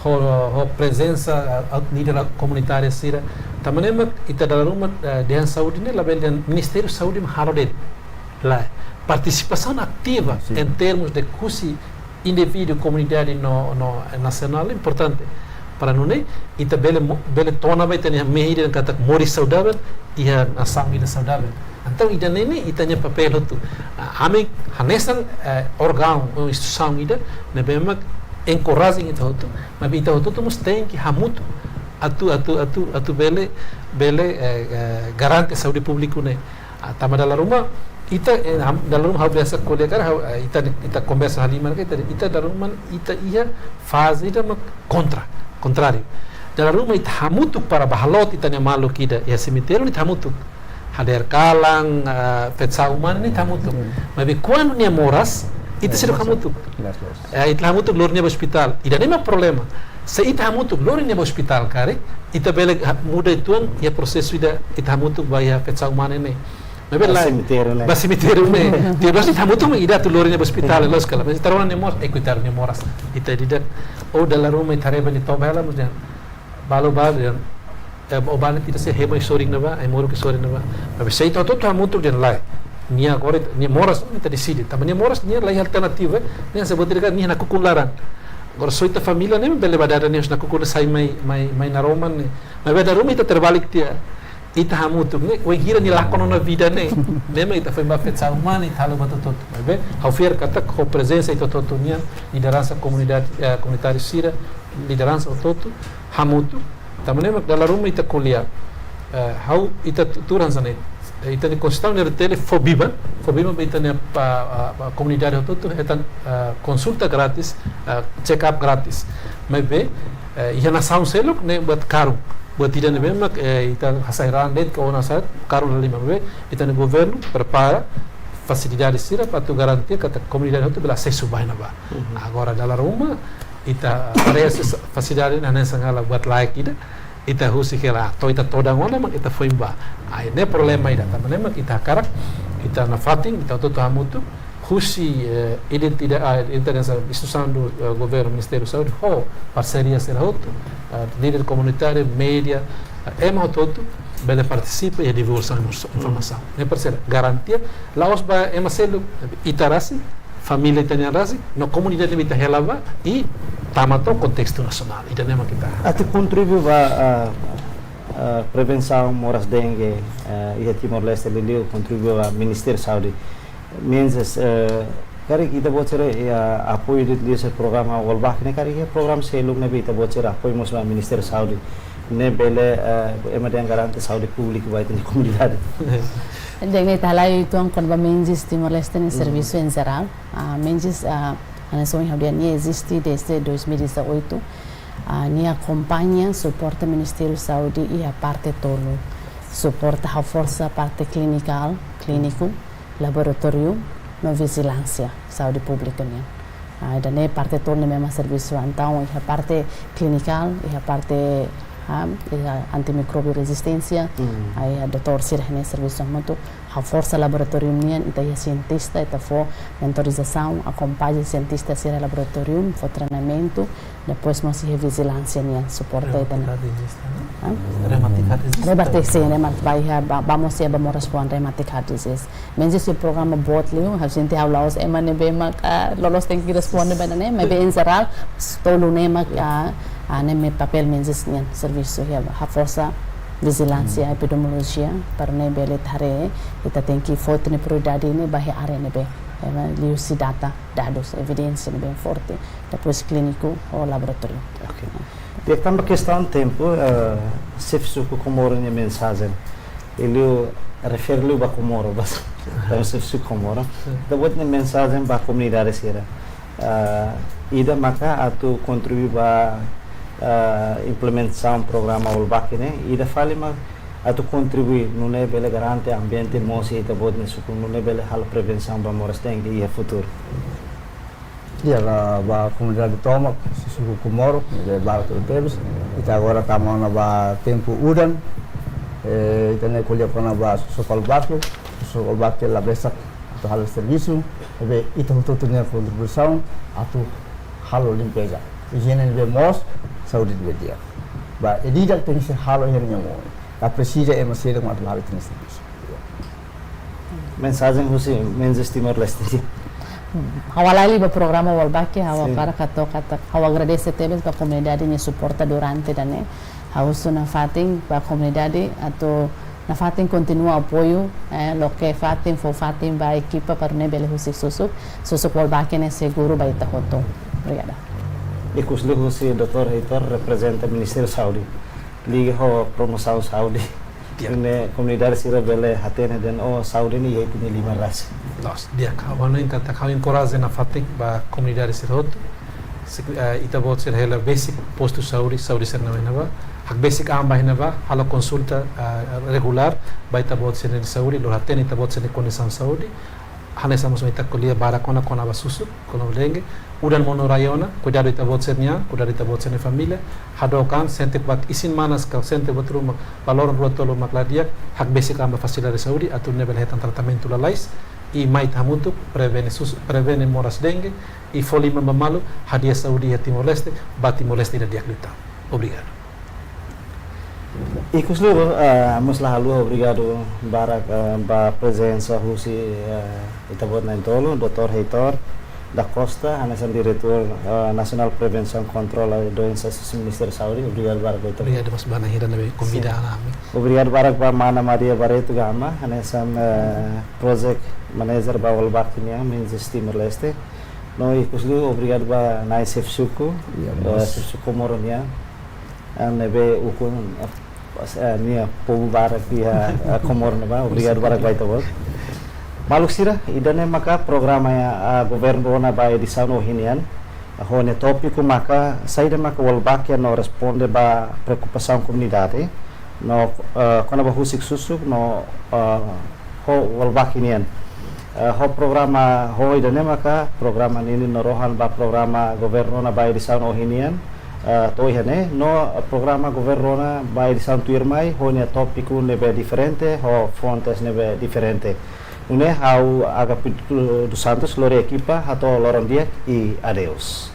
ho, ho prezensa, ah, ah, líder komunitáriu sira. Tanba ne'e mak ita dala ruma, eh, dehan saúde ne'e labele dehan Ministériu Saúde mak halo de'it. Lae, partisipasaun ativa, sin, em termos de husi indivíduu, komunidade no, no nasionál importante. Para nune'e ita bele mo-, bele to'o ona ba ita-nia mehi dehan katak moris saudavel, iha nasaun ida saudavel. Entaun, ida-ne'e ne'e ita-nia papél hotu. Ah, ami hanesan, eh, órgaun ou instituisaun ida ne'ebé mak enkoraja ita hotu, maibé ita hotu-hotu mós tenke hamutuk atu, atu, atu, atu bele, bele, eh, eh, garante saúde públiku ne'e. Ah, tanba dala ruma, ita, eh, ham-, dala ruma ha'u biasa ko'alia karik, ha'u, eh, ita, ita konversa halimar karik, ita, ita dala ruma, ita iha faze ida mak kontra, kontráriu. Dala ruma ita hamutuk para bá haloot ita-nia maluk ida iha semitériu, ita hamutuk. Hadeer kalan, eh, fetsa'u umana ne'e ita hamutuk. Hmm. Maibé kuandu nia moras, ita, eh, seidauk hamutuk. Jelas, jelas. Eh, ita hamutuk lori nia ba ospitál. Ida-ne'e mak problema. Se ita hamutuk lori nia ba ospitál karik, ita bele ha-, muda uitoan iha prosesu ida ita hamutuk ba iha fetsa'u umana ne'e. Maibé lae, ba semitériu ne'e. Ba semitériu ne'e. Tiha loos ita hamutuk mak ida atu lori nia ba ospitál, loos ka lae. Mas ita rona nia moras, eh, koitadu nia moras. Ita ida, ou dala ruma ita haree ba nia toba hela, mós dehan, balu, balu dehan, eh, o bale tira se heba i sorin ne'ebá, ai moru ke sorin ne'ebá. Maibé se ita hotu-hotu hamutuk dehan lae. Nia agora, nia moras, ita deside. Tanba nia moras, nia laiha alternativa, nia se botir ka, nia nakukun laran. Agora só ita família ne'e bele ba dada nia husi nakukun sai mai, mai, mai naroman ne'e. Maibé dala ruma ita terbalik tiha. Ita hamutuk ne'e, wainhira nia lakon ona vida ne'e. Ne'e mak ita foin ba fetsa'u umana, ita halo buat hotu-hotu. Maibé, ha'u fiar katak ho prezensa ita hotu-hotu nian, lideransa komunidade, eh, komunitáriu sira, lideransa hotu-hotu, hamutuk. Tanba ne'e mak dala ruma ita ko'alia. Eh, ha'u ita tu-, tuur hanesan ne'e. Eh, ita-nia konstituisaun R T L fó biban, fó biban ba ita-nia pa, ah, pa komunidade hotu-hotu, hetan, ah, konsulta grátis, ah, check up grátis. Maibé, eh, iha nasaun seluk ne'e buat karun. Buat ida ne'ebé mak, eh, ita hasai raan de'it ka ona sa'e, karun la lima, maibé ita-nia governu prepara fasilidade sira para atu garantia katak komunidade hotu bele asesu ba iha ne'ebá. Mhm. Agora dala ruma ita haree fasilidade ne'e hanesan hela buat laek ida, ita husik hela, to'o ita todan ona mak ita foin ba. Ah, ne'e problema ida, tanba ne'e mak ita hakarak, ita nafatin, ita hotu-hotu hamutuk, husi, eh, identida-, ah, identidade instituisaun do, eh, governu, Ministériu Saúde, ho parseria sira hotu, eh, líder komunitáriu, média, eh, ema hotu-hotu bele partisipa iha divulgasaun infor-, informasaun. Ne'e parseria, garantia, la'ós ba ema seluk, ita rasik, família ita-nian rasik, no komunidade ne'ebé ita hela ba, i tama to'o kontestu nasionál. Ida-ne'e mak ita. Atu kontribui ba, ah, ah, prevensaun moras dengue, ah, iha Timor-Leste, liuliu kontribui ba Ministériu Saúde. Menezes, eh, karik ita-boot sira, eh, apoiu de'it liuhusi programa Wolbak ne'e, karik iha programa seluk ne'ebé ita-boot sira apoiu mós ba Ministériu Saúde, ne'e bele, eh, ema dehan garante saúde públiku ba ita-nia komunidade. Ida-ne'e ita halai uitoan kona-ba Menezes Timor-Leste nia servisu en jerál. Ah, Menezes, ah, hanesan ohin ha'u dehan, nia eziste dezde dois mil e dezoito. Ah, nia akompaña, suporta Ministériu Saúde iha parte tolu. Suporta haforsa parte klinikál, klíniku, laboratóriu, no vijilánsia saúde públika nian. Ah, ida-ne'e parte tolu ne'e mak servisu. Entaun, iha parte klinikál, iha parte, ah, iha antimikróbiu rezisténsia, ah, iha doutór sira-ne'e servisu hamutuk. Haforsa laboratóriu nian, ita iha sientista, ita fó mentorizasaun, akompaña sientista sira laboratóriu, fó treinamentu, depois mós iha vijilánsia nian, suporta ita-nia. Reumatik heart disease, no? Ah? Reumatik heart disease. Reumatik, sin, reumatik, ba iha, ba, ba mós iha ba moras fuan reumatik heart disease. Menezes iha programa boot liu, ha'u sente ha'u la'ós ema ne'ebé mak, ah, loloos tenke responde ba ida-ne'e, maibé en jerál, tolu ne'e mak, ah, ah, ne'e mak papél Menezes nian, servisu iha haforsa vijilánsia, epidemiolojia, para ne'e bele haree, ita tenke fó ita-nia prioridade ne'e ba iha área ne'ebé, ema liuhusi data, dadus, evidénsia ne'ebé forte, depois klíniku ho laboratóriu. Ok. Di'ak, tanba kestaun tempu, eh, xefe suku Komoro nia mensajen. Liu refere liu ba Komoro, bas. Tanba xefe suku Komoro. Ita-boot nia mensajen ba komunidade sira. Eh, ida maka atu kontribui ba, eh, implementasaun programa Wolbak ne'e, ida fali mak atu kontribui nune'e bele garante ambiente moos iha ita-boot nia suku, nune'e bele halo prevensaun ba moras dengue iha futuru. Di'ak, ba komunidade tomak, xefe suku Komoro, ne'ebé barak tebes. Ita agora tama ona ba tempu udan. Eh, ita-nia ko'alia kona-ba susuk Wolbak, susuk Wolbak la besik atu halo servisu, maibé ita hotu-hotu nia kontribuisaun atu halo limpeza. Ijiene ne'ebé moos, saúde ne'ebé di'ak. Ba ida-idak tenke halo iha nia moos. La presiza ema seluk mak atu halo ita-nia servisu. Mensajen husi Menezes Timor-Leste. Ha'u halai liu ba programa Wolbak, ha'u, sin, hakarak hato'o katak ha'u agradese tebes ba komunidade nia suporta durante ida-ne'e. Ha'u husu nafatin ba komunidade atu nafatin kontinua apoiu, eh, loke fatin, fó fatin ba ekipa para ne'e bele husik susuk, susuk Wolbak ne'e seguru ba ita hotu. Obrigada. Ikusliu husi doutór Heitor, reprezenta Ministériu Saúde, liga ho promosaun saúde. Di'ak. Ne'e komunidade sira bele hatene dehan, oh, saúde ne'e iha ita-nia liman rasik. Loos, di'ak, ha'u hanoin katak ha'u enkoraja nafatin ba komunidade sira hotu. Sik-, eh, ita-boot sira hela besik postu saúde, saúde sira-ne'e iha ne'ebá. Hakbesik an ba iha ne'ebá, halo konsulta, eh, regulár ba ita-boot sira-nia saúde, lori hatene ita-boot sira-nia kondisaun saúde. Hanesan mós ita ko'alia barak ona kona-ba susuk, kona-ba dengue. Udan monu rai ona, kuidadu ita-boot sira-nian, kuidadu ita-boot sira-nia família. Hadook an, sente buat isin-manas ka sente buat ruma, ba loron rua tolu mak la di'ak, hakbesik an ba fasilidade saúde, atu nune'e bele hetan tratamentu lalais, i mai ita hamutuk, prevene sus-, prevene moras dengue, i fó liman ba malu, hadi'a saúde iha Timor-Leste, ba Timor-Leste ida di'ak liután. Obrigadu. Ikusliu, eh, mós la haluha obrigadu barak, eh, ba prezensa husi, eh, ita-boot na'in-tolu, doutór Heitor da Costa, hanesan Diretór, eh, Nasionál Prevensaun Kontrolu Doensas husi Ministériu Saúde. Obrigadu barak, doutór. Obrigadu mós ba na'in hira ne'ebé konvida, sin, ami. Obrigadu barak ba mana Maria Barreto Gama, hanesan, eh, Project Manager ba Wolbak nian, Menezes Timor-Leste. No ikusliu obrigadu ba na'in xefe suku, iya, eh, mós xefe suku Komoro nian. Ah, ne'ebé ukun, eh, pas, eh, nia povu barak iha, eh, Komoro ne'ebá, obrigadu barak ba ita-boot. Maluk sira, ida-ne'e maka programa, ah, Governu Rona ba edisaun ohin nian. Ho nia tópiku maka, saida maka Wolbak no responde ba preokupasaun komunidade. No, eh, kona-ba husik susuk, no, eh, ho Wolbak nian. Eh, ho programa, ho ida-ne'e maka programa ninin no rohan ba programa Governu Rona ba edisaun ohin nian, eh, to'o iha ne'e, no programa Governu Rona ba edisaun tuirmai, ho nia tópiku ne'ebé diferente, ho fontes ne'ebé diferente. Nune'e ha'u Agapito dos Santos, lori ekipa, hato'o loron di'ak i adeus.